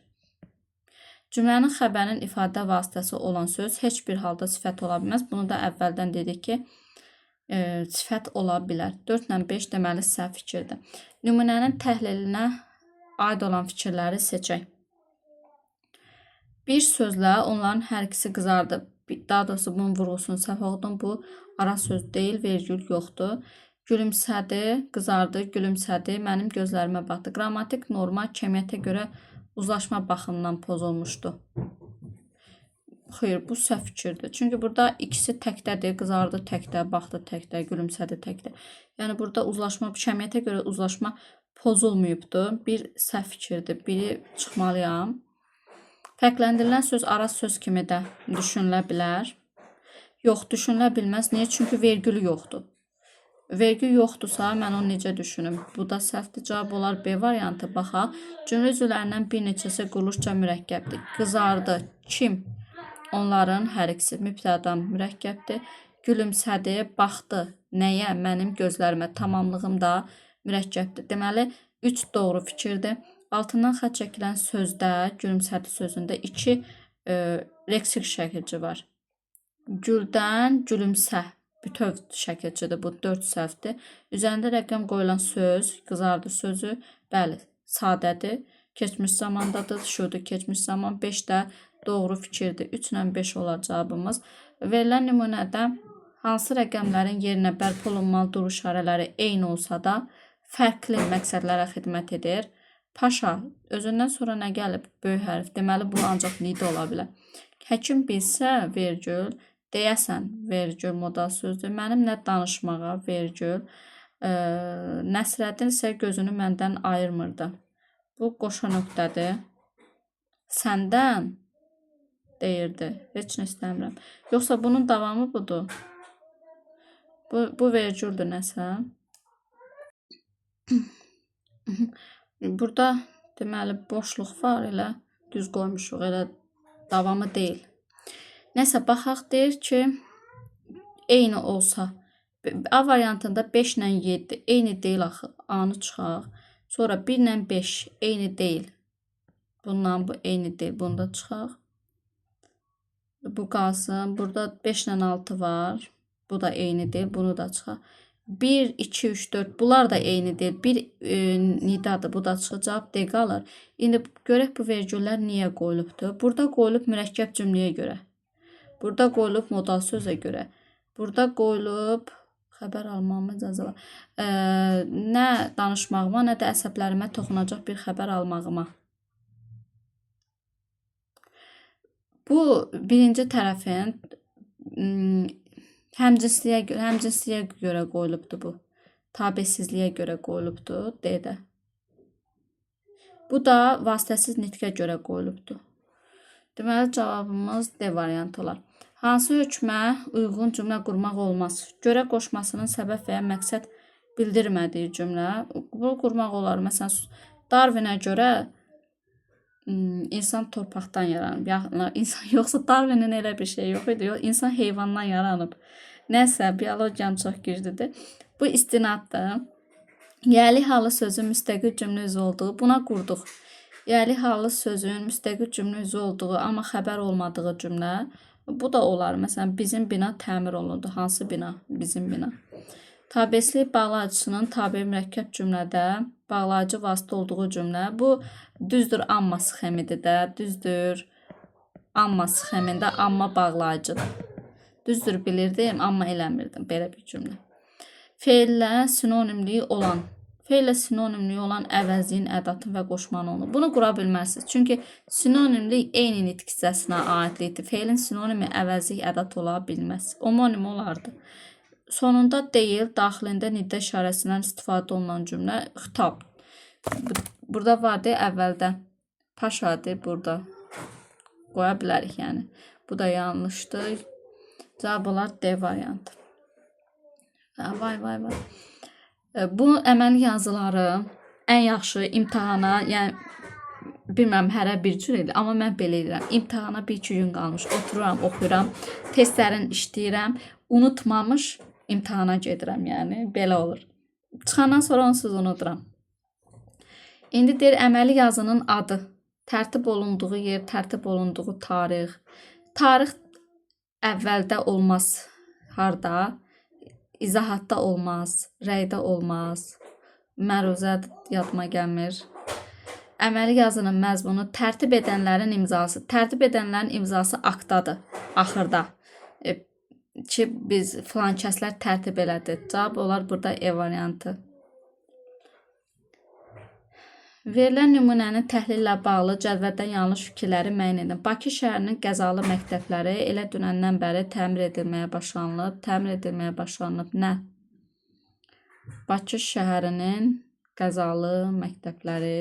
Cümlənin xəbərinin ifadə vasitəsi olan söz heç bir halda sifət ola bilməz. Bunu da əvvəldən dedik ki, sifət ola bilər. 4 ilə 5 deməli səhv fikirdir. Nümunənin təhlilinə aid olan fikirləri seçək. Bir sözlə onların hər ikisi qızardı. Daha doğrusu bunun vurğusunu səhv oxudum. Bu ara söz deyil, vergül yoxdur. Gülümsədi, qızardı, gülümsədi, mənim gözlərimə baxdı. Qrammatik norma kəmiyyətə görə uzlaşma baxımından pozulmuşdu. Xeyr, bu səhv fikirdir. Çünki burada ikisi təkdədir. Qızardı təkdə, baxdı təkdə, gülümsədi təkdə. Yəni burada uzlaşma, kəmiyyətə görə uzlaşma pozulmayıbdır. Bir səhv fikirdir. Biri çıxmalıyam. Fərqləndirilən söz ara söz kimi də düşünülə bilər. Yox, düşünülə bilməz. Niyə? Çünki vergülü yoxdur. Vergül yoxdursa, mən onu necə düşünüm? Bu da səhvdir. Cavab olar B variantı. Baxaq. Cümlə üzvlərindən bir neçəsi quruluşca mürəkkəbdir. Qızardı. Kim? Onların hər ikisi mübtədadan mürəkkəbdir. Gülümsədi, baxdı. Nəyə? Mənim gözlərimə. Tamamlığım da mürəkkəbdir. Deməli, 3 doğru fikirdir. Altından xətt çəkilən sözdə, gülümsədi sözündə 2 leksik şəkilçi var. Güldən gülümsə. Bütöv şəkilçidir. Bu 4 səhvdir. Üzərində rəqəm qoyulan söz, qızardı sözü, bəli, sadədir. Keçmiş zamandadır. Şudur, keçmiş zaman. 5 də doğru fikirdir. 3 ilə 5 olar cavabımız. Verilən nümunədə hansı rəqəmlərin yerinə bərpa olunmalı duruş işarələri eyni olsa da fərqli məqsədlərə xidmət edir? Paşa, özündən sonra nə gəlib? Böyük hərf. Deməli, bu ancaq nida ola bilər. Həkim bilsə, vergül. Deyəsən, vergül modal sözdür. Mənim nə danışmağa, vergül. Nəsrəddin isə gözünü məndən ayırmırdı. Bu qoşa nöqtədir. Səndən deyirdi. Heç nə istəmirəm. Yoxsa bunun davamı budur. Bu vergüldür nəsə. Burada deməli boşluq var, elə düz qoymuşuq, elə davamı deyil. Nəsə baxaq, deyir ki, eyni olsa. A variantında 5 ilə 7 eyni deyil axı. A-nı çıxaq. Sonra 1 ilə 5 eyni deyil. Bundan bu eyni deyil. Bunu da çıxaq. Bu qalsın. Burada 5 ilə 6 var. Bu da eyni deyil. Bunu da çıxaq. 1, 2, 3, 4. Bunlar da eyni deyil. Bir nidadır. Bu da çıxacaq. D qalır. İndi görək bu vergüllər niyə qoyulubdur. Burada qoyulub mürəkkəb cümləyə görə. Burada qoyulub modal sözə görə. Burada qoyulub xəbər almağıma icazə var. Nə danışmağıma, nə də əsəblərimə toxunacaq bir xəbər almağıma. Bu birinci tərəfin həmcinsliyə görə qoyulubdur bu. Tabesizliyə görə qoyulubdur D-də. Bu da vasitəsiz nitqə görə qoyulubdur. Deməli, cavabımız D variantı olar. Hansı hökmə uyğun cümlə qurmaq olmaz? Görə qoşmasının səbəb və ya məqsəd bildirmədiyi cümlə. Bunu qurmaq olar. Məsələn, Darwinə görə insan torpaqdan yaranıb. Yəni, insan yoxsa Darwinin elə bir şey yox idi. Yox, insan heyvandan yaranıb. Nəsə, biologiyam çox güclüdür. Bu istinaddır. Yəli halı sözün müstəqil cümlə üzvü olduğu. Buna qurduq. Yəli halı sözün müstəqil cümlə üzvü olduğu, amma xəbər olmadığı cümlə. Bu da olar. Məsələn, bizim bina təmir olundu. Hansı bina? Bizim bina. Tabeslik bağlayıcısının tabe mürəkkəb cümlədə bağlayıcı vasitə olduğu cümlə. Bu düzdür, amma sxemidir də. Düzdür, amma sxemində amma bağlayıcıdır. Düzdür, bilirdim, amma eləmirdim. Belə bir cümlə. Feillə sinonimliyi olan Fe'lə sinonimliyi olan əvəzliyin, ədatın və qoşmanın olunur. Bunu qura bilməzsiniz. Çünki sinonimlik eyni nitq hissəsinə aidlikdir. Fe'lin sinonimi əvəzlik, ədat ola bilməz. Omonim olardı. Sonunda deyil, daxilində niddə işarəsindən istifadə olunan cümlə xitab. Burada var deyil, əvvəldə. Paşadır burada. Qoya bilərik yəni. Bu da yanlışdır. Cavab olar D variantı. Vay vay vay. Bu əməli yazıları ən yaxşı imtahana, yəni bilmirəm hərə bir cür edir, amma mən belə edirəm. İmtahana 1-2 gün qalmış, otururam, oxuyuram, testlərin işləyirəm, unutmamış imtahana gedirəm, yəni belə olur. Çıxandan sonra onsuz unuduram. İndi deyir əməli yazının adı, tərtib olunduğu yer, tərtib olunduğu tarix. Tarix əvvəldə olmaz. Harda? İzahatda olmaz, rəydə olmaz. Məruzə yadıma gəlmir. Əməli yazının məzmunu tərtib edənlərin imzası. Tərtib edənlərin imzası aktdadır, axırda. Ki biz filan kəslər tərtib elədi. Cavab olar burada E variantı. Verilən nümunənin təhlillə bağlı cədvəldən yanlış fikirləri müəyyən edin. Bakı şəhərinin qəzalı məktəbləri elə dünəndən bəri təmir edilməyə başlanılıb. Təmir edilməyə başlanılıb nə? Bakı şəhərinin qəzalı məktəbləri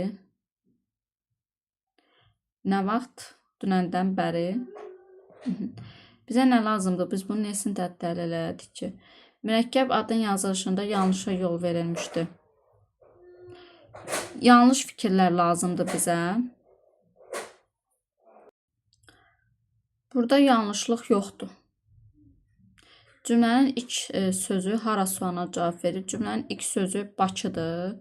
nə vaxt? Dünəndən bəri. Bizə nə lazımdır? Biz bunu nəsini təhlil elədik ki? Mürəkkəb adın yazılışında yanlışa yol verilmişdi. Yanlış fikirlər lazımdır bizə. Burada yanlışlıq yoxdur. Cümlənin ilk sözü hara sualına cavab verir? Cümlənin ilk sözü Bakıdır.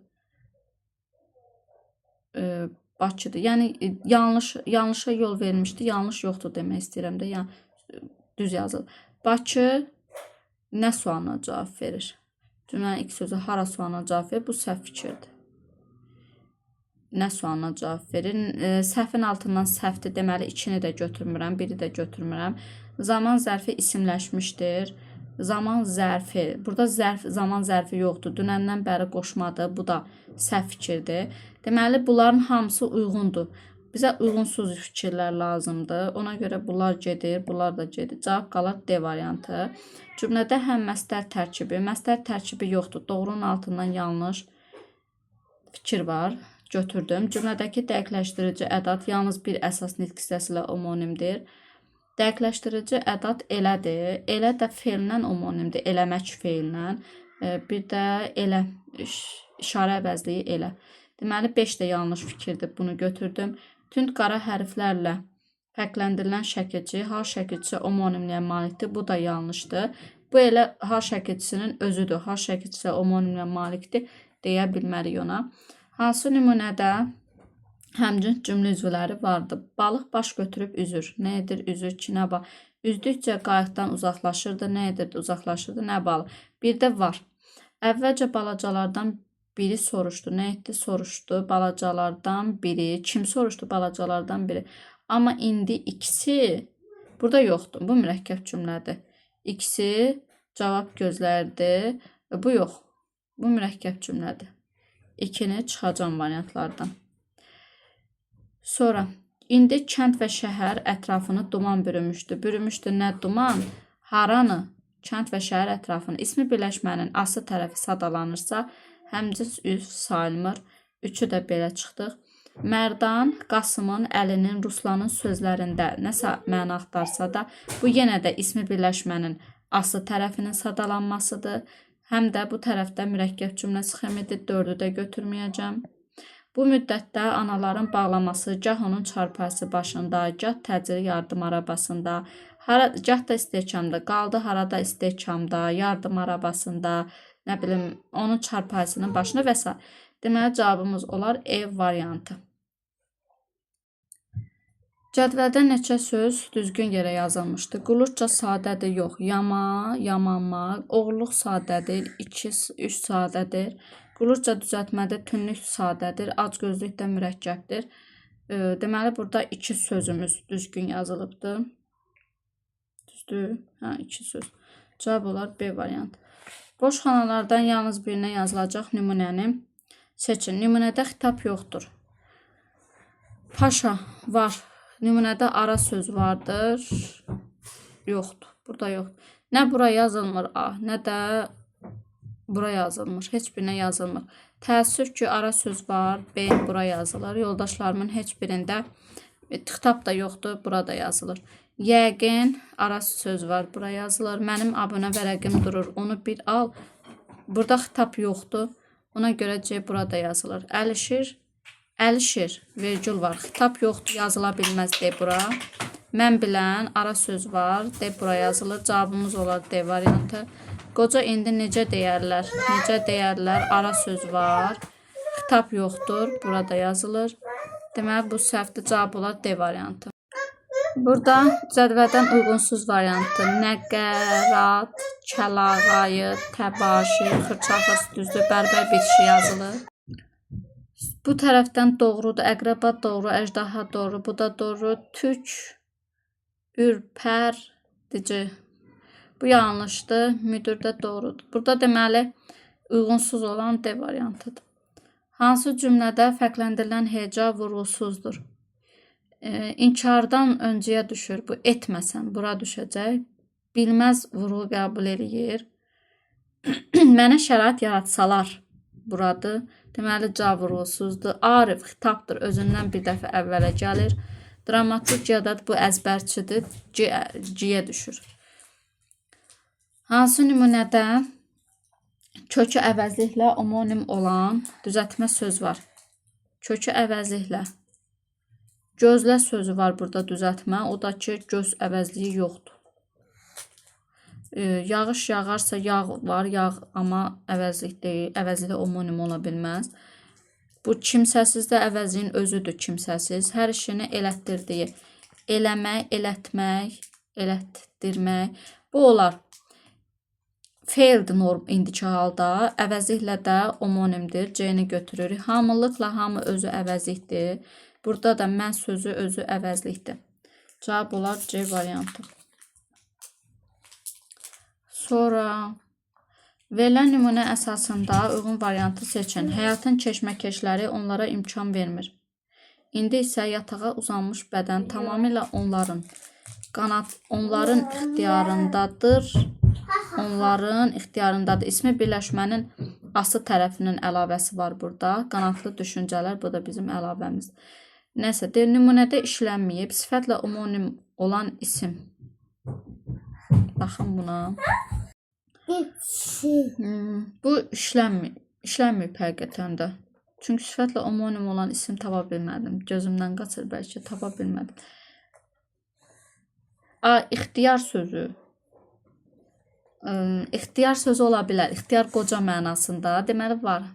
Bakıdır. Yəni yanlışa yol verilmişdi. Yanlış yoxdur demək istəyirəm də. Yəni düz yazılır. Bakı nə sualına cavab verir? Cümlənin ilk sözü hara sualına cavab verir? Bu səhv fikirdir. Nə sualına cavab verir? Səhvin altından səhvdir. Deməli, ikini də götürmürəm, biri də götürmürəm. Zaman zərfi isimləşmişdir. Zaman zərfi. Burada zərf, zaman zərfi yoxdur. Dünəndən bəri qoşmadır. Bu da səhv fikirdir. Deməli, bunların hamısı uyğundur. Bizə uyğunsuz fikirlər lazımdır. Ona görə bunlar gedir, bunlar da gedir. Cavab qalar D variantı. Cümlədə həm məstər tərkibi, məstər tərkibi yoxdur. Doğrunun altından yanlış fikir var. Götürdüm. Cümlədəki dəqiqləşdirici ədat yalnız bir əsas nitq hissəsi ilə omonimdir. Dəqiqləşdirici ədat elədir. Elə də feillə omonimdir. Eləmək feillə. Bir də elə, işarə əvəzliyi elə. Deməli, 5 də yanlış fikirdir. Bunu götürdüm. Tünd qara hərflərlə fərqləndirilən şəkilçi hal şəkilçisi omonimliyə malikdir. Bu da yanlışdır. Bu elə hal şəkilçisinin özüdür. Hal şəkilçisi omonimliyə malikdir deyə bilmərik ona. Hansı nümunədə həmcins cümlə üzvləri vardır? Balıq baş götürüb üzür. Nə edir? Üzür ki, nə balıq? Üzdükcə qayıqdan uzaqlaşırdı. Nə edirdi? Uzaqlaşırdı. Nə balıq? Bir də var. Əvvəlcə balacalardan biri soruşdu. Nə etdi? Soruşdu. Balacalardan biri. Kim soruşdu? Balacalardan biri. Amma indi ikisi burada yoxdur. Bu mürəkkəb cümlədir. İkisi cavab gözlərdi. Bu yox. Bu mürəkkəb cümlədir. 2-ni çıxacam variantlardan. Sonra indi kənd və şəhər ətrafını duman bürümüşdü. Bürümüşdü nə duman? Haranı? Kənd və şəhər ətrafını. İsmi birləşmənin ası tərəfi sadalanırsa, həmcins üzv sayılmır. 3-ü də belə çıxdıq. Mərdan Qasımın, Əlinin, Ruslanın sözlərində nəsə məna axtarsa da, bu yenə də ismi birləşmənin ası tərəfinin sadalanmasıdır. Həm də bu tərəfdə mürəkkəb cümlə sxemidir. 4-ü də götürməyəcəm. Bu müddətdə anaların bağlaması gah onun çarpayısı başında, gah təcili yardım arabasında, gah da istehkamda qaldı, harada istehkamda, yardım arabasında, nə bilim, onun çarpayısının başında və s. Deməli, cavabımız olar E variantı. Cədvəldə neçə söz düzgün yerə yazılmışdı? Qulluqca sadədir, yox. Yama, yamanma, oğurluq sadədir, 2, 3 sadədir. Qulluqca düzəltmədə tünlük sadədir, acgözlük də mürəkkəbdir. Deməli, burada 2 sözümüz düzgün yazılıbdır. Düzdür? Hə, 2 söz. Cavab olar B variantı. Boş xanalardan yalnız birinə yazılacaq nümunəni seçin. Nümunədə xitab yoxdur. Paşa var. Nümunədə ara söz vardır. Yoxdur. Burada yoxdur. Nə bura yazılmır A, nə də bura yazılmır. Heç birinə yazılmır. Təəssüf ki, ara söz var. B bura yazılır. Yoldaşlarımın heç birində xitab da yoxdur. Burada yazılır. Yəqin ara söz var. Bura yazılır. Mənim abunə vərəqim durur. Onu bir al. Burada xitab yoxdur. Ona görə C burada yazılır. Əlişir, Əlişir vergül var. Xitab yoxdur, yazıla bilməz D bura. Mən bilən ara söz var. D bura yazılır. Cavabımız olar D variantı. Qoca indi necə deyərlər? Necə deyərlər? Ara söz var. Xitab yoxdur. Burada yazılır. Deməli bu səhvdir. Cavab olar D variantı. Burada cədvəldən uyğunsuz variantı nəqərat, kəlağayı, təbaşir, xırça-xırs, düzdür, bərbər bitişi yazılır. Bu tərəfdən doğrudur, əqrəba doğru, əjdaha doğru, bu da doğru, tük, ürpərdici. Bu yanlışdır, müdür də doğrudur. Burada deməli uyğunsuz olan D variantıdır. Hansı cümlədə fərqləndirilən heca vurğusuzdur? İnkardan öncəyə düşür. Bu etməsən bura düşəcək. Bilməz vurğu qəbul eləyir. Mənə şərait yaratsalar buradır. Deməli C vurğusuzdur. Arif xitabdır. Özündən bir dəfə əvvələ gəlir. Dramaturgiyada bu əzbərçidir. G-yə düşür. Hansı nümunədə kökü əvəzliklə omonim olan düzəltmə söz var? Kökü əvəzliklə. Gözlə sözü var burada düzəltmə. O da ki, göz əvəzliyi yoxdur. Yağış yağarsa yağ var, yağ amma əvəzlik deyil. Əvəzliklə omonim ola bilməz. Bu kimsəsiz də əvəzliyin özüdür kimsəsiz. Hər işini elətdirdiyi. Eləmək, elətmək, elətdirmək. Bu olar. Feildir norm indiki halda. Əvəzliklə də omonimdir. C-ni götürürük. Hamılıqla hamı özü əvəzlikdir. Burada da mən sözü özü əvəzlikdir. Cavab olar C variantı. Sonra verilən nümunə əsasında uyğun variantı seçin. Həyatın keşməkeşləri onlara imkan vermir. İndi isə yatağa uzanmış bədən tamamilə onların qanad onların ixtiyarındadır. Onların ixtiyarındadır. İsmi birləşmənin ası tərəfinin əlavəsi var burada. Qanadlı düşüncələr bu da bizim əlavəmiz. Nəsə, deyir, nümunədə işlənməyib, sifətlə omonim olan isim. Baxın buna. Bu işlənməyib, işlənməyib həqiqətən də. Çünki sifətlə omonim olan isim tapa bilmədim. Gözümdən qaçır bəlkə tapa bilmədim. A, ixtiyar sözü. İxtiyar sözü ola bilər. İxtiyar qoca mənasında. Deməli var.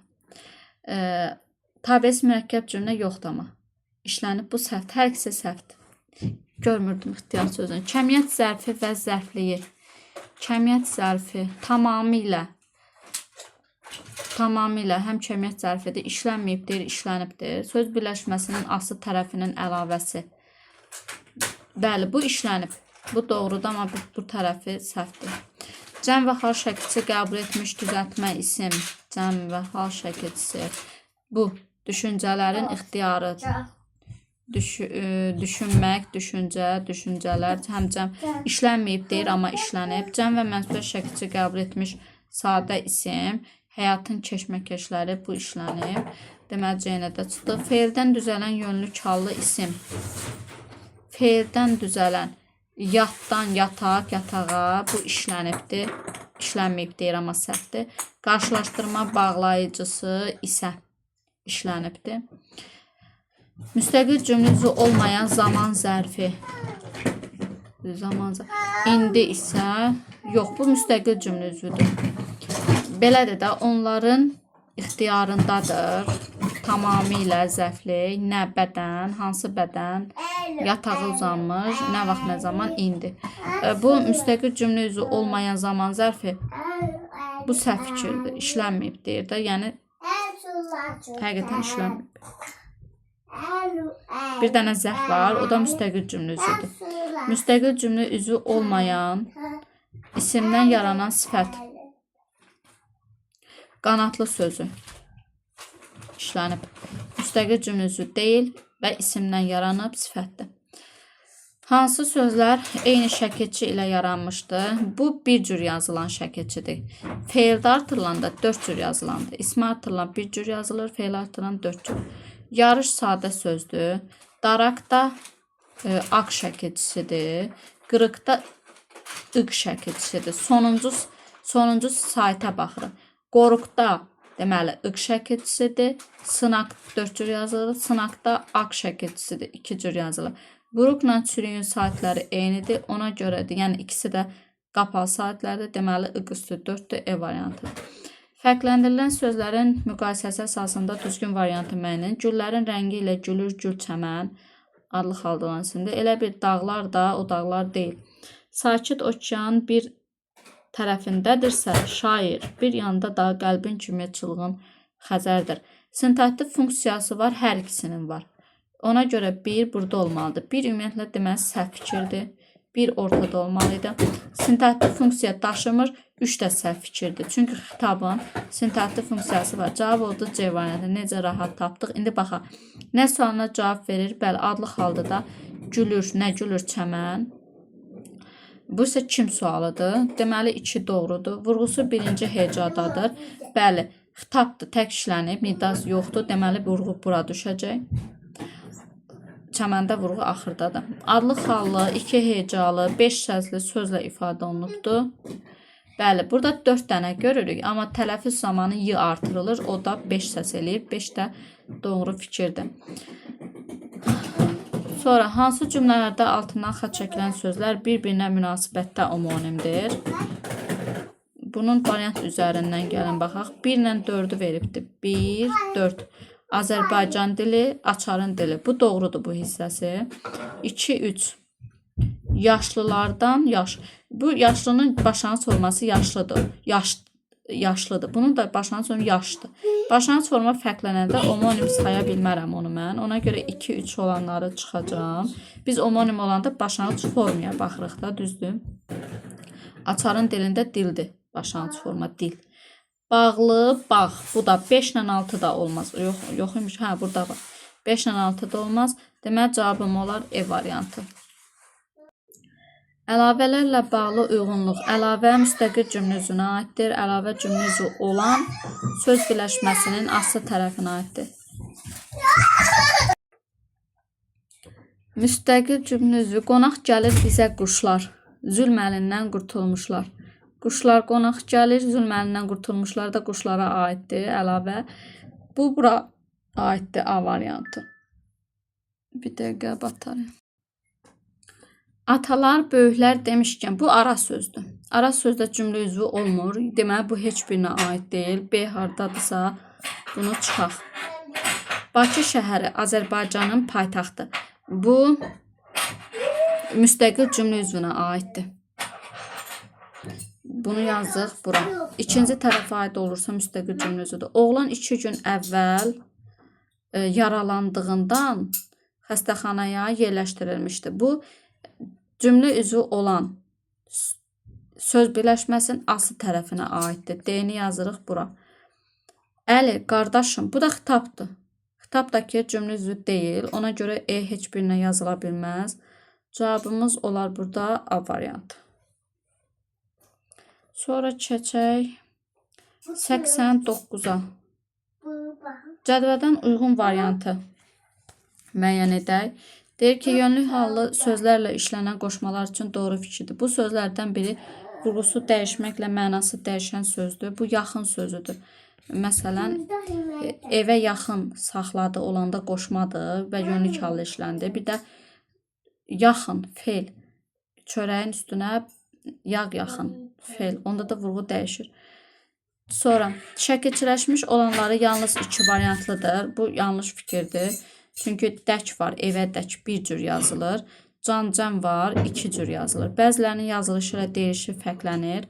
Tabeis mürəkkəb cümlə yoxdur amma. İşlənib bu səhvdir. Hər ikisi səhvdir. Görmürdüm ixtiyar sözünü. Kəmiyyət zərfi və zərfliyi. Kəmiyyət zərfi tamamilə həm kəmiyyət zərfidir. İşlənməyib deyir, işlənibdir. Söz birləşməsinin ası tərəfinin əlavəsi. Bəli, bu işlənib. Bu doğrudur, amma bu tərəfi səhvdir. Cəm və hal şəkilçisi qəbul etmiş düzəltmə isim. Cəm və hal şəkilçisi. Bu düşüncələrin ixtiyarı. Düşünmək, düşüncə, düşüncələr, həm cəm işlənməyib deyir, amma işlənib. Cəm və mənsubiyyə şəkilçisi qəbul etmiş sadə isim. Həyatın keşməkeşləri bu işlənib. Deməli, C-nə də çıxdı. Feildən düzələn yönlü hallı isim. Feildən düzələn yatdan yataq, yatağa bu işlənibdir. İşlənməyib deyir, amma səhvdir. Qarşılaşdırma bağlayıcısı isə işlənibdir. Müstəqil cümlə üzvü olmayan zaman zərfi. Zaman zərfi. İndi isə yox, bu müstəqil cümlə üzvüdür. Belədir də onların ixtiyarındadır. Tamamilə zərfli, nə bədən, hansı bədən yatağa uzanmış, nə vaxt, nə zaman, indi. Bu müstəqil cümlə üzvü olmayan zaman zərfi bu səhv fikirdir, işlənməyib deyir də, yəni həqiqətən işlənməyib. Bir dənə zərf var, o da müstəqil cümlə üzvüdür. Müstəqil cümlə üzvü olmayan isimdən yaranan sifət. Qanadlı sözü. işlənib. Müstəqil cümlə üzvü deyil və isimdən yaranıb sifətdir. Hansı sözlər eyni şəkilçi ilə yaranmışdı? Bu bir cür yazılan şəkilçidir. Feildə artırılanda 4 cür yazılandır. İsmi artırılan bir cür yazılır, feil artırılan 4 cür. Yarış sadə sözdür. Daraqda aq şəkilçisidir. Qırıqda iq şəkilçisidir. Sonuncu sayta baxırıq. Qoruqda deməli iq şəkilçisidir. Sınaq 4 cür yazılır. Sınaqda aq şəkilçisidir. 2 cür yazılır. Buruqla çürüyün saitləri eynidir. Ona görədir. Yəni ikisi də qapalı saitlərdir. Deməli iq üstü 4-dür. E variantıdır. Fərqləndirilən sözlərin müqayisəsi əsasında düzgün variantı müəyyən edin. Güllərin rəngi ilə gülür gül çəmən adlı halda olan isimdir. Elə bir dağlar da o dağlar deyil. Sakit okean bir tərəfindədirsə şair, bir yanda da qəlbin kimi çılğın Xəzərdir. Sintaktik funksiyası var, hər ikisinin var. Ona görə 1 burada olmalıdır. 1 ümumiyyətlə deməli səhv fikirdir. 1 ortada olmalıydı. Sintaktik funksiya daşımır. 3 də səhv fikirdir. Çünki xitabın sintaktik funksiyası var. Cavab oldu C variantı. Necə rahat tapdıq. İndi baxaq. Nə sualına cavab verir? Bəli, adlı halda da gülür, nə gülür çəmən. Bu isə kim sualıdır. Deməli 2 doğrudur. Vurğusu birinci hecadadır. Bəli, xitabdır, tək işlənib, nidası yoxdur. Deməli vurğu bura düşəcək. Çəməndə vurğu axırdadır. Adlı xallı, 2 hecalı, 5 səsli sözlə ifadə olunubdur. Bəli, burada 4 dənə görürük, amma tələffüz zamanı y artırılır, o da 5 səs eləyir. 5 də doğru fikirdir. Sonra hansı cümlələrdə altından xətt çəkilən sözlər bir-birinə münasibətdə omonimdir? Bunun variant üzərindən gəlin baxaq. 1 ilə 4-ü veribdir. 1, 4. Azərbaycan dili, açarın dili. Bu doğrudur bu hissəsi. 2, 3. Yaşlılardan yaş. Bu yaşlının başlanğıc forması yaşlıdır. Yaşlıdır. Bunun da başlanğıc forması yaşdır. Başlanğıc forma fərqlənəndə omonim saya bilmərəm onu mən. Ona görə 2, 3 olanları çıxacağam. Biz omonim olanda başlanğıc formaya baxırıq da, düzdür? Açarın dilində dildir. Başlanğıc forma dil. Bağlı, bağ. Bu da 5 ilə 6 da olmaz. Yox, yox imiş. Hə, burada var. 5 ilə 6 da olmaz. Deməli cavabım olar E variantı. Əlavələrlə bağlı uyğunluq. Əlavə müstəqil cümlə üzvünə aiddir. Əlavə cümlə üzvü olan söz birləşməsinin aslı tərəfinə aiddir. Müstəqil cümlə üzvü qonaq gəlir bizə quşlar. Zülm əlindən qurtulmuşlar. Quşlar qonaq gəlir, zülm əlindən qurtulmuşlar da quşlara aiddir. Əlavə. Bu bura aiddir A variantı. Bir dəqiqə batarya. Atalar, böyüklər demişkən bu ara sözdür. Ara sözdə cümlə üzvü olmur. Deməli bu heç birinə aid deyil. B hardadırsa bunu çıxaq. Bakı şəhəri Azərbaycanın paytaxtı. Bu müstəqil cümlə üzvünə aiddir. Bunu yazdıq bura. İkinci tərəfə aid olursa müstəqil cümlə üzvüdür. Oğlan 2 gün əvvəl yaralandığından xəstəxanaya yerləşdirilmişdi. Bu cümlə üzvü olan söz birləşməsinin aslı tərəfinə aiddir. D-ni yazırıq bura. Əli, qardaşım, bu da xitabdır. Xitab da ki, cümlə üzvü deyil. Ona görə E heç birinə yazıla bilməz. Cavabımız olar burada A variantı. Sonra keçək 89-a. Cədvəldən uyğun variantı müəyyən edək. Deyir ki, yönlük hallı sözlərlə işlənən qoşmalar üçün doğru fikirdir. Bu sözlərdən biri vurğusu dəyişməklə mənası dəyişən sözdür. Bu yaxın sözüdür. Məsələn, evə yaxın saxladı olanda qoşmadır və yönlük hallı işləndi. Bir də yaxın feil. Çörəyin üstünə yağ yaxın feil. Onda da vurğu dəyişir. Sonra şəkilçiləşmiş olanları yalnız iki variantlıdır. Bu yanlış fikirdir. Çünki dək var, evə dək bir cür yazılır. Can cəm var, iki cür yazılır. Bəzilərinin yazılışı ilə deyilişi fərqlənir.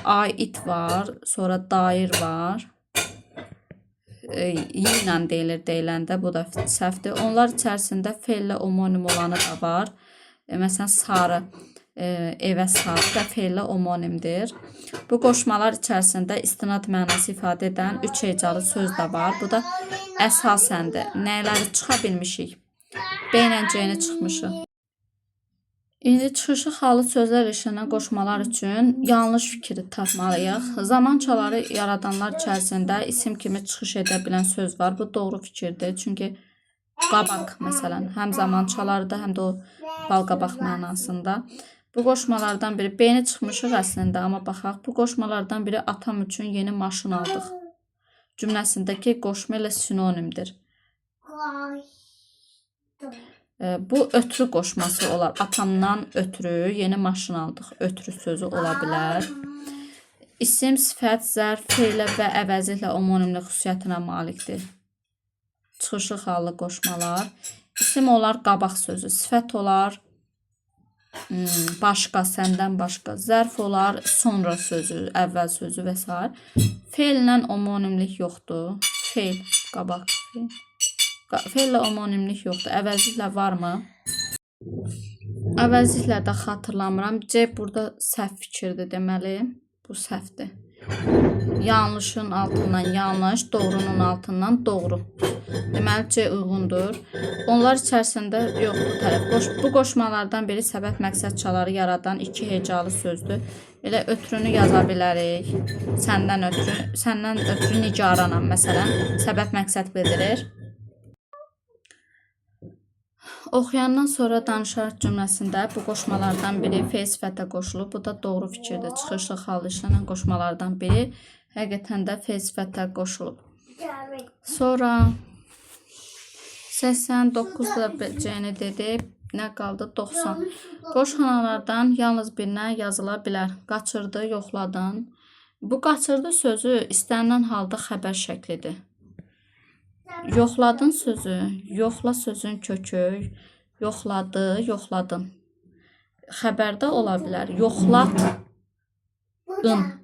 Aid var, sonra dair var. Y ilə deyilir deyiləndə, bu da səhvdir. Onlar içərisində feillə omonim olanı da var. Məsələn, sarı. Evə sal və feillə homonimdir. Bu qoşmalar içərisində istinad mənası ifadə edən üç hecalı söz də var. Bu da əsasəndir. Nələri çıxa bilmişik? B ilə C-ni çıxmışıq. İndi çıxışı xalı sözlər işlənən qoşmalar üçün yanlış fikri tapmalıyıq. Zaman çaları yaradanlar içərisində isim kimi çıxış edə bilən söz var. Bu doğru fikirdir. Çünki qabaq məsələn, həm zaman çalarıdır, həm də o balqabaq mənasında. Bu qoşmalardan biri B-ni çıxmışıq əslində, amma baxaq. Bu qoşmalardan biri atam üçün yeni maşın aldıq cümləsindəki qoşma ilə sinonimdir. Bu ötürü qoşması olar. Atamdan ötürü yeni maşın aldıq. Ötürü sözü ola bilər. İsim, sifət, zərf, fe'lə və əvəzliklə homonimlik xüsusiyyətinə malikdir. Çıxışı xallı qoşmalar. İsim olar qabaq sözü, sifət olar başqa, səndən başqa, zərf olar sonra sözü, əvvəl sözü və s. Fe'llə homonimlik yoxdur. Fe'l, qabaq, fe'l. Fe'llə homonimlik yoxdur. Əvəzliklə varmı? Əvəzliklə də xatırlamıram. C burada səhv fikirdir deməli. Bu səhvdir. Yanlışın altından yanlış, doğrunun altından doğru. Deməli C uyğundur. Onlar içərisində yox bu tərəf. Bu qoşmalardan biri səbəb məqsəd çaları yaradan iki hecalı sözdür. Elə ötrünü yaza bilərik. Səndən ötrü, səndən ötrü nigaranam məsələn, səbəb məqsəd bildirir. Oxuyandan sonra danışarıq cümləsində bu qoşmalardan biri fe'l sifətə qoşulub. Bu da doğru fikirdir. Çıxışlı xallı işlənən qoşmalardan biri həqiqətən də fe'l sifətə qoşulub. Sonra 89-da C-ni dedi. Nə qaldı? 90. Boş xanalardan yalnız birinə yazıla bilər. Qaçırdı, yoxladın. Bu qaçırdı sözü istənilən halda xəbər şəklidir. Yoxladın sözü, yoxla sözün kökü, yoxladı, yoxladın. Xəbərdə ola bilər. Yoxlatın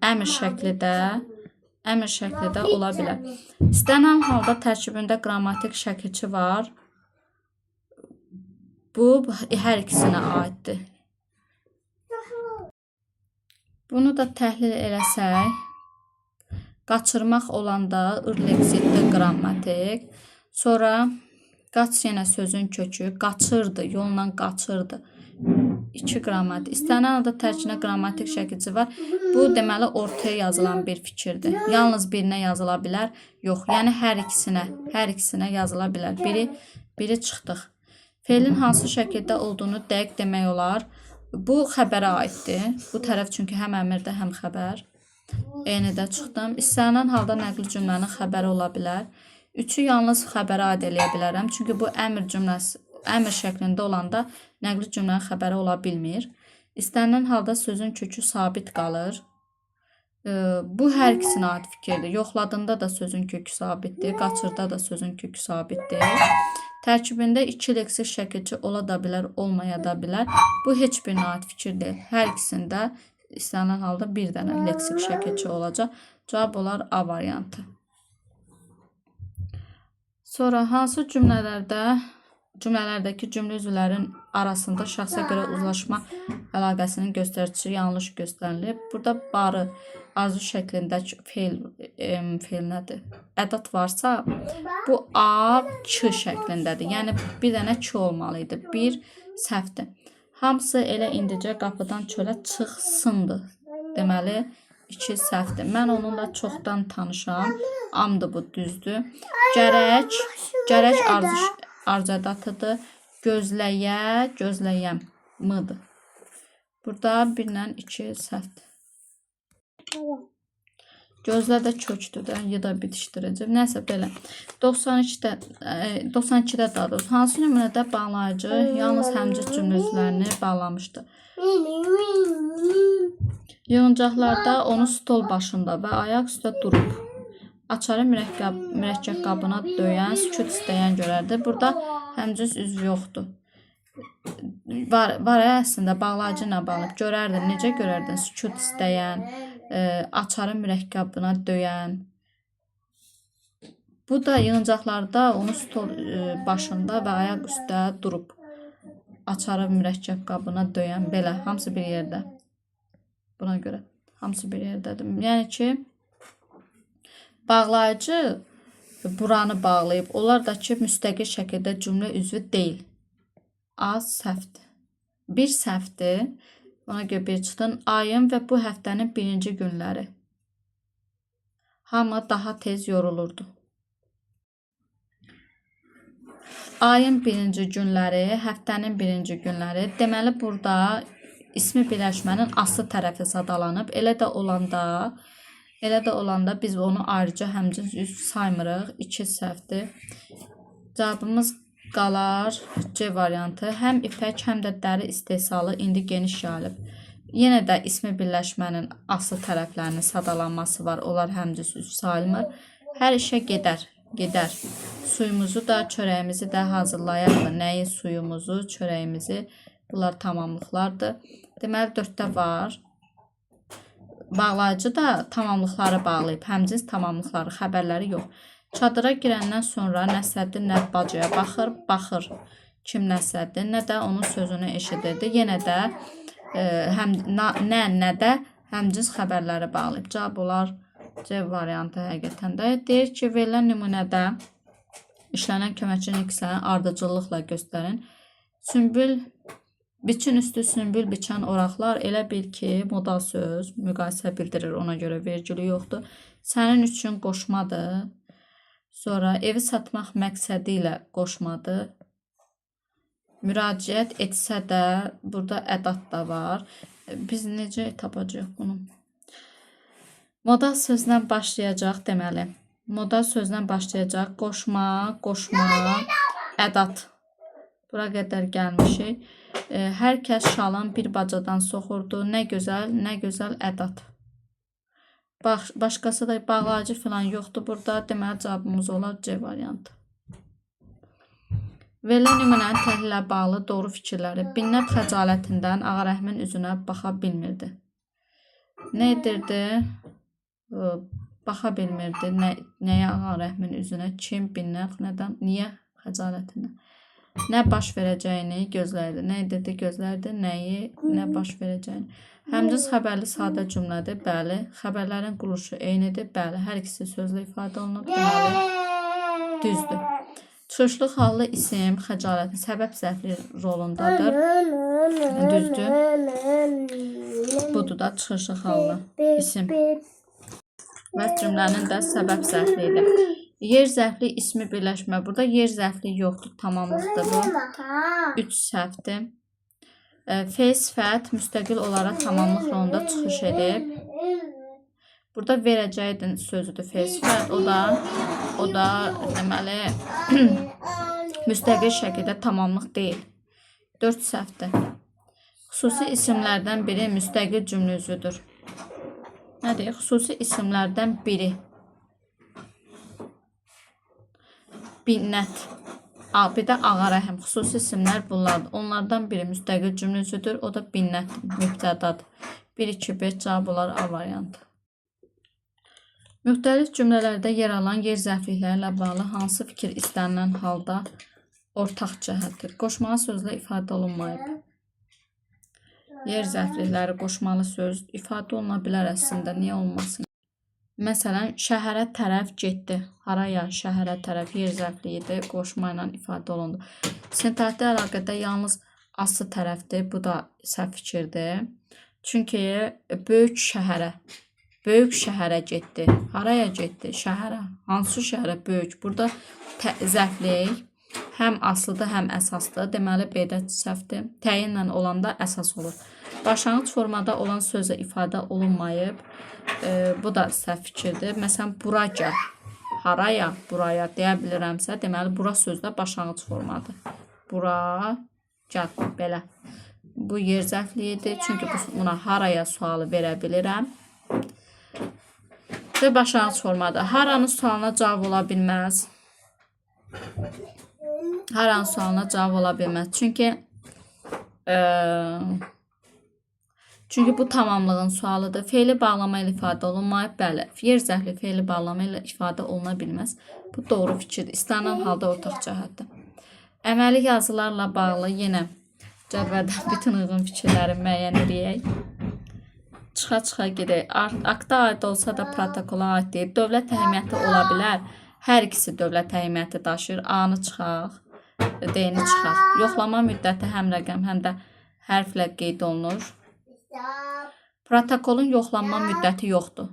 əmr şəkli də ola bilər. İstənilən halda tərkibində qrammatik şəkilçi var. Bu hər ikisinə aiddir. Bunu da təhlil eləsək, qaçırmaq olanda ır leksitli qrammatik. Sonra qaç yenə sözün kökü, qaçırdı, yolla qaçırdı. İki qrammatik. İstənilən halda tərkibində qrammatik şəkilçi var. Bu deməli ortaya yazılan bir fikirdir. Yalnız birinə yazıla bilər. Yox, yəni hər ikisinə yazıla bilər. Biri çıxdıq. Fe'lin hansı şəkildə olduğunu dəqiq demək olar. Bu xəbərə aiddir. Bu tərəf çünki həm əmirdir, həm xəbər. Eyni də çıxdım. İstənilən halda nəqli cümlənin xəbəri ola bilər. Üçü yalnız xəbərə aid eləyə bilərəm. Çünki bu əmr cümləsi, əmr şəklində olanda nəqli cümlənin xəbəri ola bilmir. İstənilən halda sözün kökü sabit qalır. Bu hər ikisinə aid fikirdir. Yoxladığında da sözün kökü sabitdir, qaçırda da sözün kökü sabitdir. Tərkibində iki leksik şəkilçi ola da bilər, olmaya da bilər. Bu heç birinə aid fikir deyil. Hər ikisində istənilən halda bir dənə leksik şəkilçi olacaq. Cavab olar A variantı. Sonra hansı cümlələrdəki cümlə üzvlərinin arasında şəxsə görə uzlaşma əlaqəsinin göstəricisi yanlış göstərilir. Burada barı arzu şəklində fe'l, fe'l nədir? Ədat varsa bu A, Ç şəklindədir. Yəni bir dənə Ç olmalı idi. Bir səhvdir. Hamısı elə indicə qapıdan çölə çıxsındı. Deməli, iki səhvdir. Mən onunla çoxdan tanışam. Amdır bu, düzdür. Gərək arzu ədatıdır. Gözləyə, gözləyəm. M-dır. Burada 1 ilə 2 səhvdir. Gözlə də kökdür də, y da bitişdirəcək. Nəsə belə. 92-də daha doğrusu. Hansı nümunədə bağlayıcı yalnız həmcə cümlə üzvlərini bağlamışdı? Yığıncaqlarda onu stol başında və ayaq üstə durub açarı mürəkkəb qabına döyən, sükut istəyən görərdi. Burada həmcins üzv yoxdur. Var əslində bağlayıcı ilə bağlanıb. Görərdin, necə görərdin? Sükut istəyən, açarı mürəkkəbına döyən. Bu da yığıncaqlarda onu stol başında və ayaq üstə durub. Açarı mürəkkəb qabına döyən belə hamısı bir yerdə. Buna görə hamısı bir yerdədir. Yəni ki, bağlayıcı buranı bağlayıb. Onlar da ki, müstəqil şəkildə cümlə üzvü deyil. A səhvdir. Bir səhvdir. Ona görə bir çıxdın. Ayın və bu həftənin birinci günləri. Hamı daha tez yorulurdu. Ayın birinci günləri, həftənin birinci günləri. Deməli burada ismi birləşmənin aslı tərəfi sadalanıb. Elə də olanda biz onu ayrıca həmcins üzv saymırıq. 2 səhvdir. Cavabımız qalar C variantı. Həm ipək, həm də dəri istehsalı indi geniş yayılıb. Yenə də ismi birləşmənin aslı tərəflərinin sadalanması var. Onlar həmcins üzv sayılmır. Hər işə gedər. Gedər. Suyumuzu da, çörəyimizi də hazırlayaq. Nəyi? Suyumuzu, çörəyimizi. Bunlar tamamlıqlardır. Deməli, 4-də var. Bağlayıcı da tamamlıqları bağlayıb. Həmcins tamamlıqları, xəbərləri yox. Çadıra girəndən sonra Nəsrəddin nə bacaya baxır, baxır. Kim Nəsrəddin, nə də onun sözünü eşidirdi. Yenə də həm nə də həmcins xəbərləri bağlayıb. Cavab olar C variantı həqiqətən də. Deyir ki, verilən nümunədə işlənən köməkçi nüqsəni ardıcıllıqla göstərin. Sümbül, biçin üstü sümbül biçən oraqlar elə bil ki, modal söz müqayisə bildirir, ona görə vergülü yoxdur. Sənin üçün qoşmadır. Sonra evi satmaq məqsədi ilə qoşmadır. Müraciət etsə də burada ədat da var. Biz necə tapacağıq bunu? Modal sözlə başlayacaq deməli. Modal sözlə başlayacaq. Qoşma, qoşma, ədat. Bura qədər gəlmişik. Hər kəs şalın bir bacadan soxurdu. Nə gözəl, nə gözəl ədat. Başqası da bağlayıcı falan yoxdur burada. Deməli, cavabımız olar C variantı. Verilən nümunənin təhlilə bağlı doğru fikirləri. Binnət xəcalətindən Ağarəhmin üzünə baxa bilmirdi. Nə edirdi? Baxa bilmirdi. Nəyə Ağarəhmin üzünə? Kim? Binnət? Nədən? Niyə xəcalətindən? Nə baş verəcəyini gözlərdi. Nə edirdi? Gözlərdi. Nəyi? Nə baş verəcəyini. Həmcins xəbərli sadə cümlədir. Bəli. Xəbərlərin quruluşu eynidir. Bəli. Hər ikisi sözlə ifadə olunub. Deməli, düzdür. Çıxışlı hallı isim xəcalətin səbəb zərfli rolundadır. Düzdür. Budur da çıxışlı hallı isim. Və cümlənin də səbəb zərflidir. Yer zərfli ismi birləşmə. Burada yer zərfli yoxdur. Tamamlıqdır bu. 3 səhvdir. F sifət müstəqil olaraq tamamlıq rolunda çıxış edib. Burada verəcəydin sözüdür F sifət. O da deməli müstəqil şəkildə tamamlıq deyil. 4 səhvdir. Xüsusi isimlərdən biri müstəqil cümlə üzvüdür. Nə deyir? Xüsusi isimlərdən biri. Binnət. Bir də Ağarəhim. Xüsusi isimlər bunlardır. Onlardan biri müstəqil cümlə üzvüdür. O da binnət, mübtədadır. 1, 2, 5 cavab olar A variantı. Müxtəlif cümlələrdə yer alan yer zərflikləri ilə bağlı hansı fikir istənilən halda ortaq cəhətdir? Qoşmalı sözlə ifadə olunmayıb. Yer zərflikləri qoşmalı söz ifadə oluna bilər əslində. Niyə olmasın? Məsələn, şəhərə tərəf getdi. Haraya? Şəhərə tərəf yer zərfliyidir. Qoşma ilə ifadə olundu. Sintaktik əlaqədə yalnız aslı tərəfdir. Bu da səhv fikirdir. Çünki böyük şəhərə getdi. Haraya getdi? Şəhərə. Hansı şəhərə? Böyük. Burada zərflik həm aslıdır, həm əsasdır. Deməli, B-də səhvdir. Təyinlə olanda əsas olur. Başlanğıc formada olan sözlə ifadə olunmayıb. Bu da səhv fikirdir. Məsələn, bura gəl. Haraya? Buraya deyə bilirəmsə, deməli, bura sözdə başlanğıc formadır. Bura gəl. Belə. Bu yer zərfliyidir. Çünki buna haraya sualı verə bilirəm. Və başlanğıc formadır. Haranın sualına cavab ola bilməz. Haranın sualına cavab ola bilməz. Çünki bu tamamlığın sualıdır. Feili bağlama ilə ifadə olunmayıb. Bəli, yer zərfli feili bağlama ilə ifadə oluna bilməz. Bu doğru fikirdir. İstənilən halda ortaq cəhətdir. Əməli yazılarla bağlı yenə Cədvəldən bütün uyğun fikirləri müəyyən eləyək. Çıxa-çıxa gedək. Akta aid olsa da protokola aid deyil. Dövlət əhəmiyyəti ola bilər. Hər ikisi dövlət əhəmiyyəti daşıyır. A-nı çıxaq, D-ni çıxaq. Yoxlama müddəti həm rəqəm, həm də hərflə qeyd olunur. Protokolun yoxlanma müddəti yoxdur.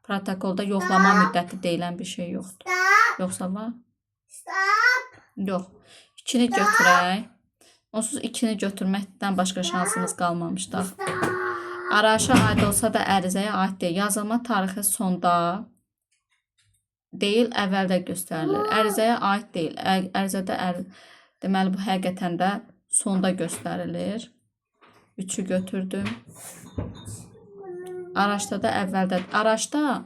Protokolda yoxlama müddəti deyilən bir şey yoxdur. Yoxsa var? Yox. 2-ni götürək. Onsuz 2-ni götürməkdən başqa şansımız qalmamışdı. Arayışa aid olsa da ərizəyə aid deyil. Yazılma tarixi sonda deyil, əvvəldə göstərilir. Ərizəyə aid deyil. Ərizədə deməli bu həqiqətən də sonda göstərilir. 3-ü götürdüm. Araçda da əvvəldə. Araçda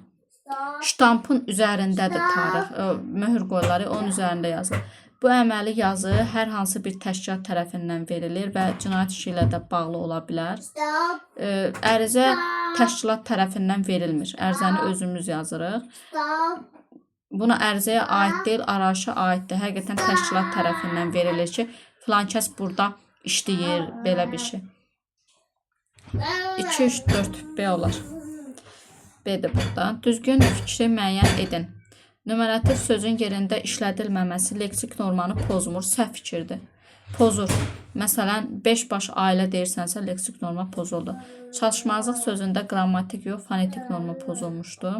ştampın üzərindədir tarix. Möhür qoyuları onun üzərində yazılır. Bu əməli yazı hər hansı bir təşkilat tərəfindən verilir və cinayət işi ilə də bağlı ola bilər. Ərizə təşkilat tərəfindən verilmir. Ərizəni özümüz yazırıq. Buna ərizəyə aid deyil, arayışa aiddir. Həqiqətən təşkilat tərəfindən verilir ki, filan kəs burada işləyir, belə bir şey. 2, 3, 4 B olar. B-dir burada. Düzgün fikri müəyyən edin. Nümerativ sözün yerində işlədilməməsi leksik normanı pozmur, səhv fikirdir. Pozur. Məsələn, 5 baş ailə deyirsənsə, leksik norma pozuldu. Çatışmazlıq sözündə qrammatik yox, fonetik norma pozulmuşdu.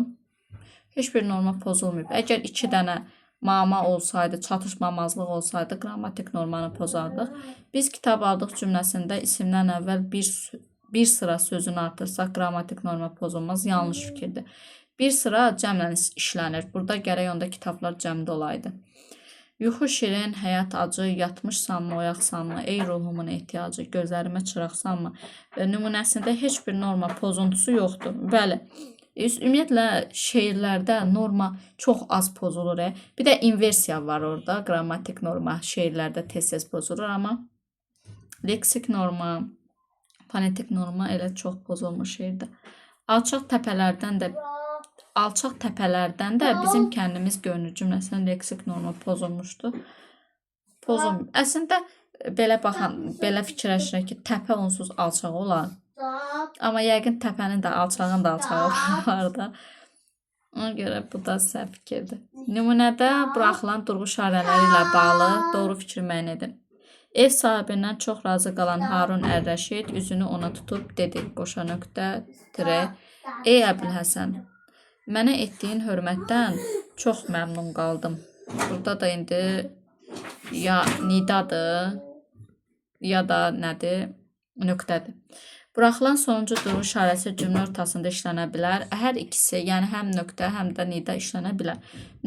Heç bir norma pozulmayıb. Əgər 2 dənə mama olsaydı, çatışmamazlıq olsaydı, qrammatik normanı pozardıq. Biz kitab aldıq cümləsində isimdən əvvəl bir sıra sözünü artırsaq, qrammatik norma pozulmaz. Yanlış fikirdir. Bir sıra cəmlə işlənir. Burada gərək onda kitablar cəmdə olaydı. Yuxu şirin, həyat acı, yatmışsanmı, oyaqsanmı, ey ruhumun ehtiyacı, gözlərimə çıraqsanmı? Nümunəsində heç bir norma pozuntusu yoxdur. Bəli. Ümumiyyətlə şeirlərdə norma çox az pozulur. Bir də inversiya var orada. Qrammatik norma şeirlərdə tez-tez pozulur, amma leksik norma, fonetik norma elə çox pozulmur şeirdə. Alçaq təpələrdən də bizim kəndimiz görünür cümləsində leksik norma pozulmuşdu. Pozulmur. Əslində belə baxan, belə fikirləşirək ki, təpə onsuz alçaq olar. Amma yəqin təpənin də alçağın da alçağı var da. Ona görə bu da səhv fikirdir. Nümunədə buraxılan durğu işarələri ilə bağlı doğru fikri müəyyən edin. Ev sahibindən çox razı qalan Harun Ər-Rəşid üzünü ona tutub dedi: qoşa nöqtə, tire, ey Əbülhəsən, mənə etdiyin hörmətdən çox məmnun qaldım. Burada da indi ya nidadır, ya da nədir? Nöqtədir. Buraxılan sonuncu durğu işarəsi cümlə ortasında işlənə bilər. Hər ikisi, yəni həm nöqtə, həm də nida işlənə bilər.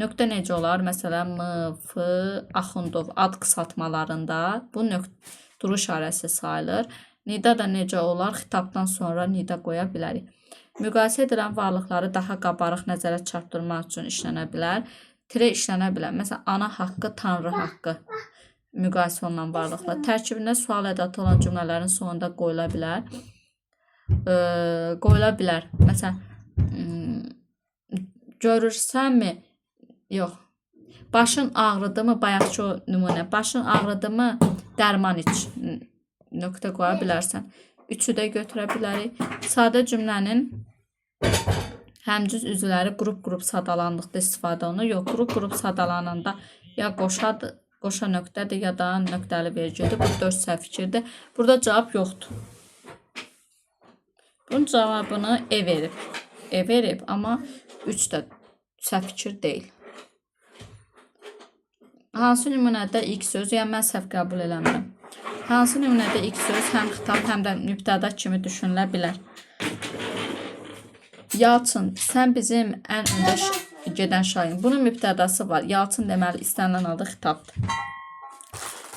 Nöqtə necə olar? Məsələn, M, F, Axundov ad qısaltmalarında bu nöqtə durğu işarəsi sayılır. Nida da necə olar? Xitabdan sonra nida qoya bilərik. Müqayisə edilən varlıqları daha qabarıq nəzərə çarpdırmaq üçün işlənə bilər. Tire işlənə bilər. Məsələn, ana haqqı, tanrı haqqı müqayisə olunan varlıqlar. Tərkibində sual ədatı olan cümlələrin sonunda qoyula bilər. Qoyula bilər. Məsələn, görürsənmi? Yox. Başın ağrıdımı? Bayaqki o nümunə. Başın ağrıdımı? Dərman iç. Nöqtə qoya bilərsən. Üçü də götürə bilərik. Sadə cümlənin həmcüz üzvləri qrup-qrup sadalandıqda istifadə olunur. Yox, qrup-qrup sadalananda ya qoşadır, qoşa nöqtədir, ya da nöqtəli vergüldür. Bu 4 səhv fikirdir. Burada cavab yoxdur. Bunun cavabını E verib. E verib, amma 3 də səhv fikir deyil. Hansı nümunədə ilk söz, yəni mən səhv qəbul eləmirəm. Hansı nümunədə ilk söz həm xitab, həm də mübtəda kimi düşünülə bilər? Yalçın, sən bizim ən öndə gedən şairin. Bunun mübtədası var. Yalçın deməli istənilən adı xitabdır.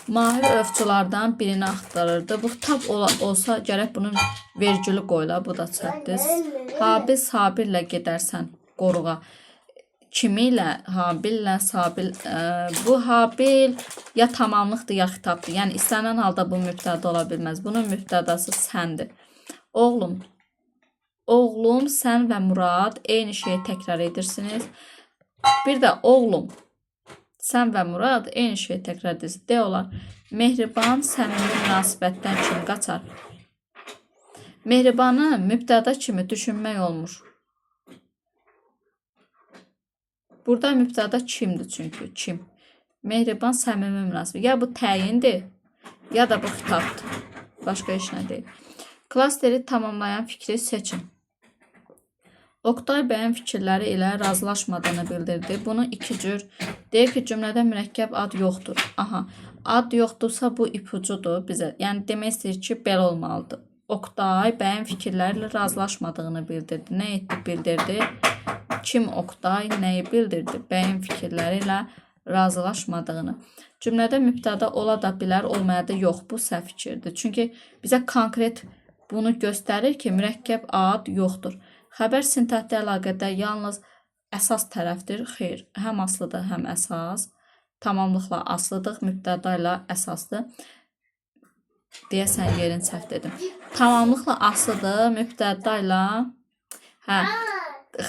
Mahir ovçulardan birini axtarırdı. Bu xitab olsa gərək bunun vergülü qoyula. Bu da səhvdir. Habil Sabirlə gedərsən qoruğa. Kimi ilə? Habillə, Sabil. Bu Habil ya tamamlıqdır, ya xitabdır. Yəni istənilən halda bu mübtəda ola bilməz. Bunun mübtədası səndir. Oğlum, oğlum, sən və Murad eyni şeyi təkrar edirsiniz. Bir də oğlum. Sən və Murad eyni şeyi təkrar edirsiz. D olar. Mehriban səmimi münasibətdən kim qaçar? Mehribanı mübtəda kimi düşünmək olmur. Burada mübtəda kimdir çünki? Kim? Mehriban səmimi münasibət. Ya bu təyindir, ya da bu xitabdır. Başqa heç nə deyil. Klasteri tamamlayan fikri seçin. Oqtay bəyin fikirləri ilə razılaşmadığını bildirdi. Bunu iki cür deyir ki, cümlədə mürəkkəb ad yoxdur. Aha, ad yoxdursa bu ipucudur bizə. Yəni demək istəyir ki, belə olmalıdır. Oqtay bəyin fikirləri ilə razılaşmadığını bildirdi. Nə etdi? Bildirdi. Kim Oqtay nəyi bildirdi? Bəyin fikirləri ilə razılaşmadığını. Cümlədə mübtəda ola da bilər, olmaya da yox. Bu səhv fikirdir. Çünki bizə konkret bunu göstərir ki, mürəkkəb ad yoxdur. Xəbər sintaktik əlaqədə yalnız əsas tərəfdir. Xeyr, həm asılıdır, həm əsas. Tamamlıqla asılıdır, mübtəda ilə əsasdır. Deyəsən yerini səhv dedim. Tamamlıqla asılıdır, mübtəda ilə hə,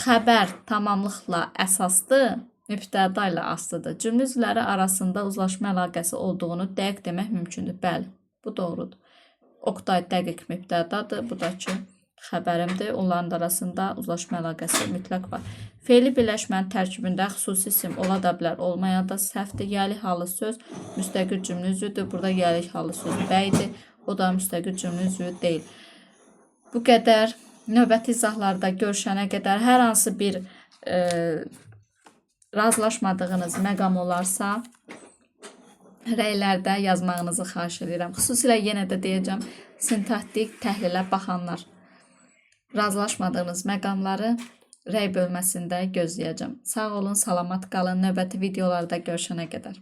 xəbər tamamlıqla əsasdır, mübtəda ilə asılıdır. Cümlə üzvləri arasında uzlaşma əlaqəsi olduğunu dəqiq demək mümkündür. Bəli, bu doğrudur. Oqtay dəqiq mübtədadır. Bu da ki, xəbərimdir. Onların da arasında uzlaşma əlaqəsi mütləq var. Fe'li birləşmənin tərkibində xüsusi isim ola da bilər, olmaya da səhvdir. Yəli halı söz müstəqil cümlə üzvüdür. Burada yəli halı söz bəydir. O da müstəqil cümlə üzvü deyil. Bu qədər. Növbəti izahlarda görüşənə qədər hər hansı bir razılaşmadığınız məqam olarsa rəylərdə yazmağınızı xahiş edirəm. Xüsusilə yenə də deyəcəm, sintaktik təhlilə baxanlar razılaşmadığınız məqamları rəy bölməsində gözləyəcəm. Sağ olun, salamat qalın. Növbəti videolarda görüşənə qədər.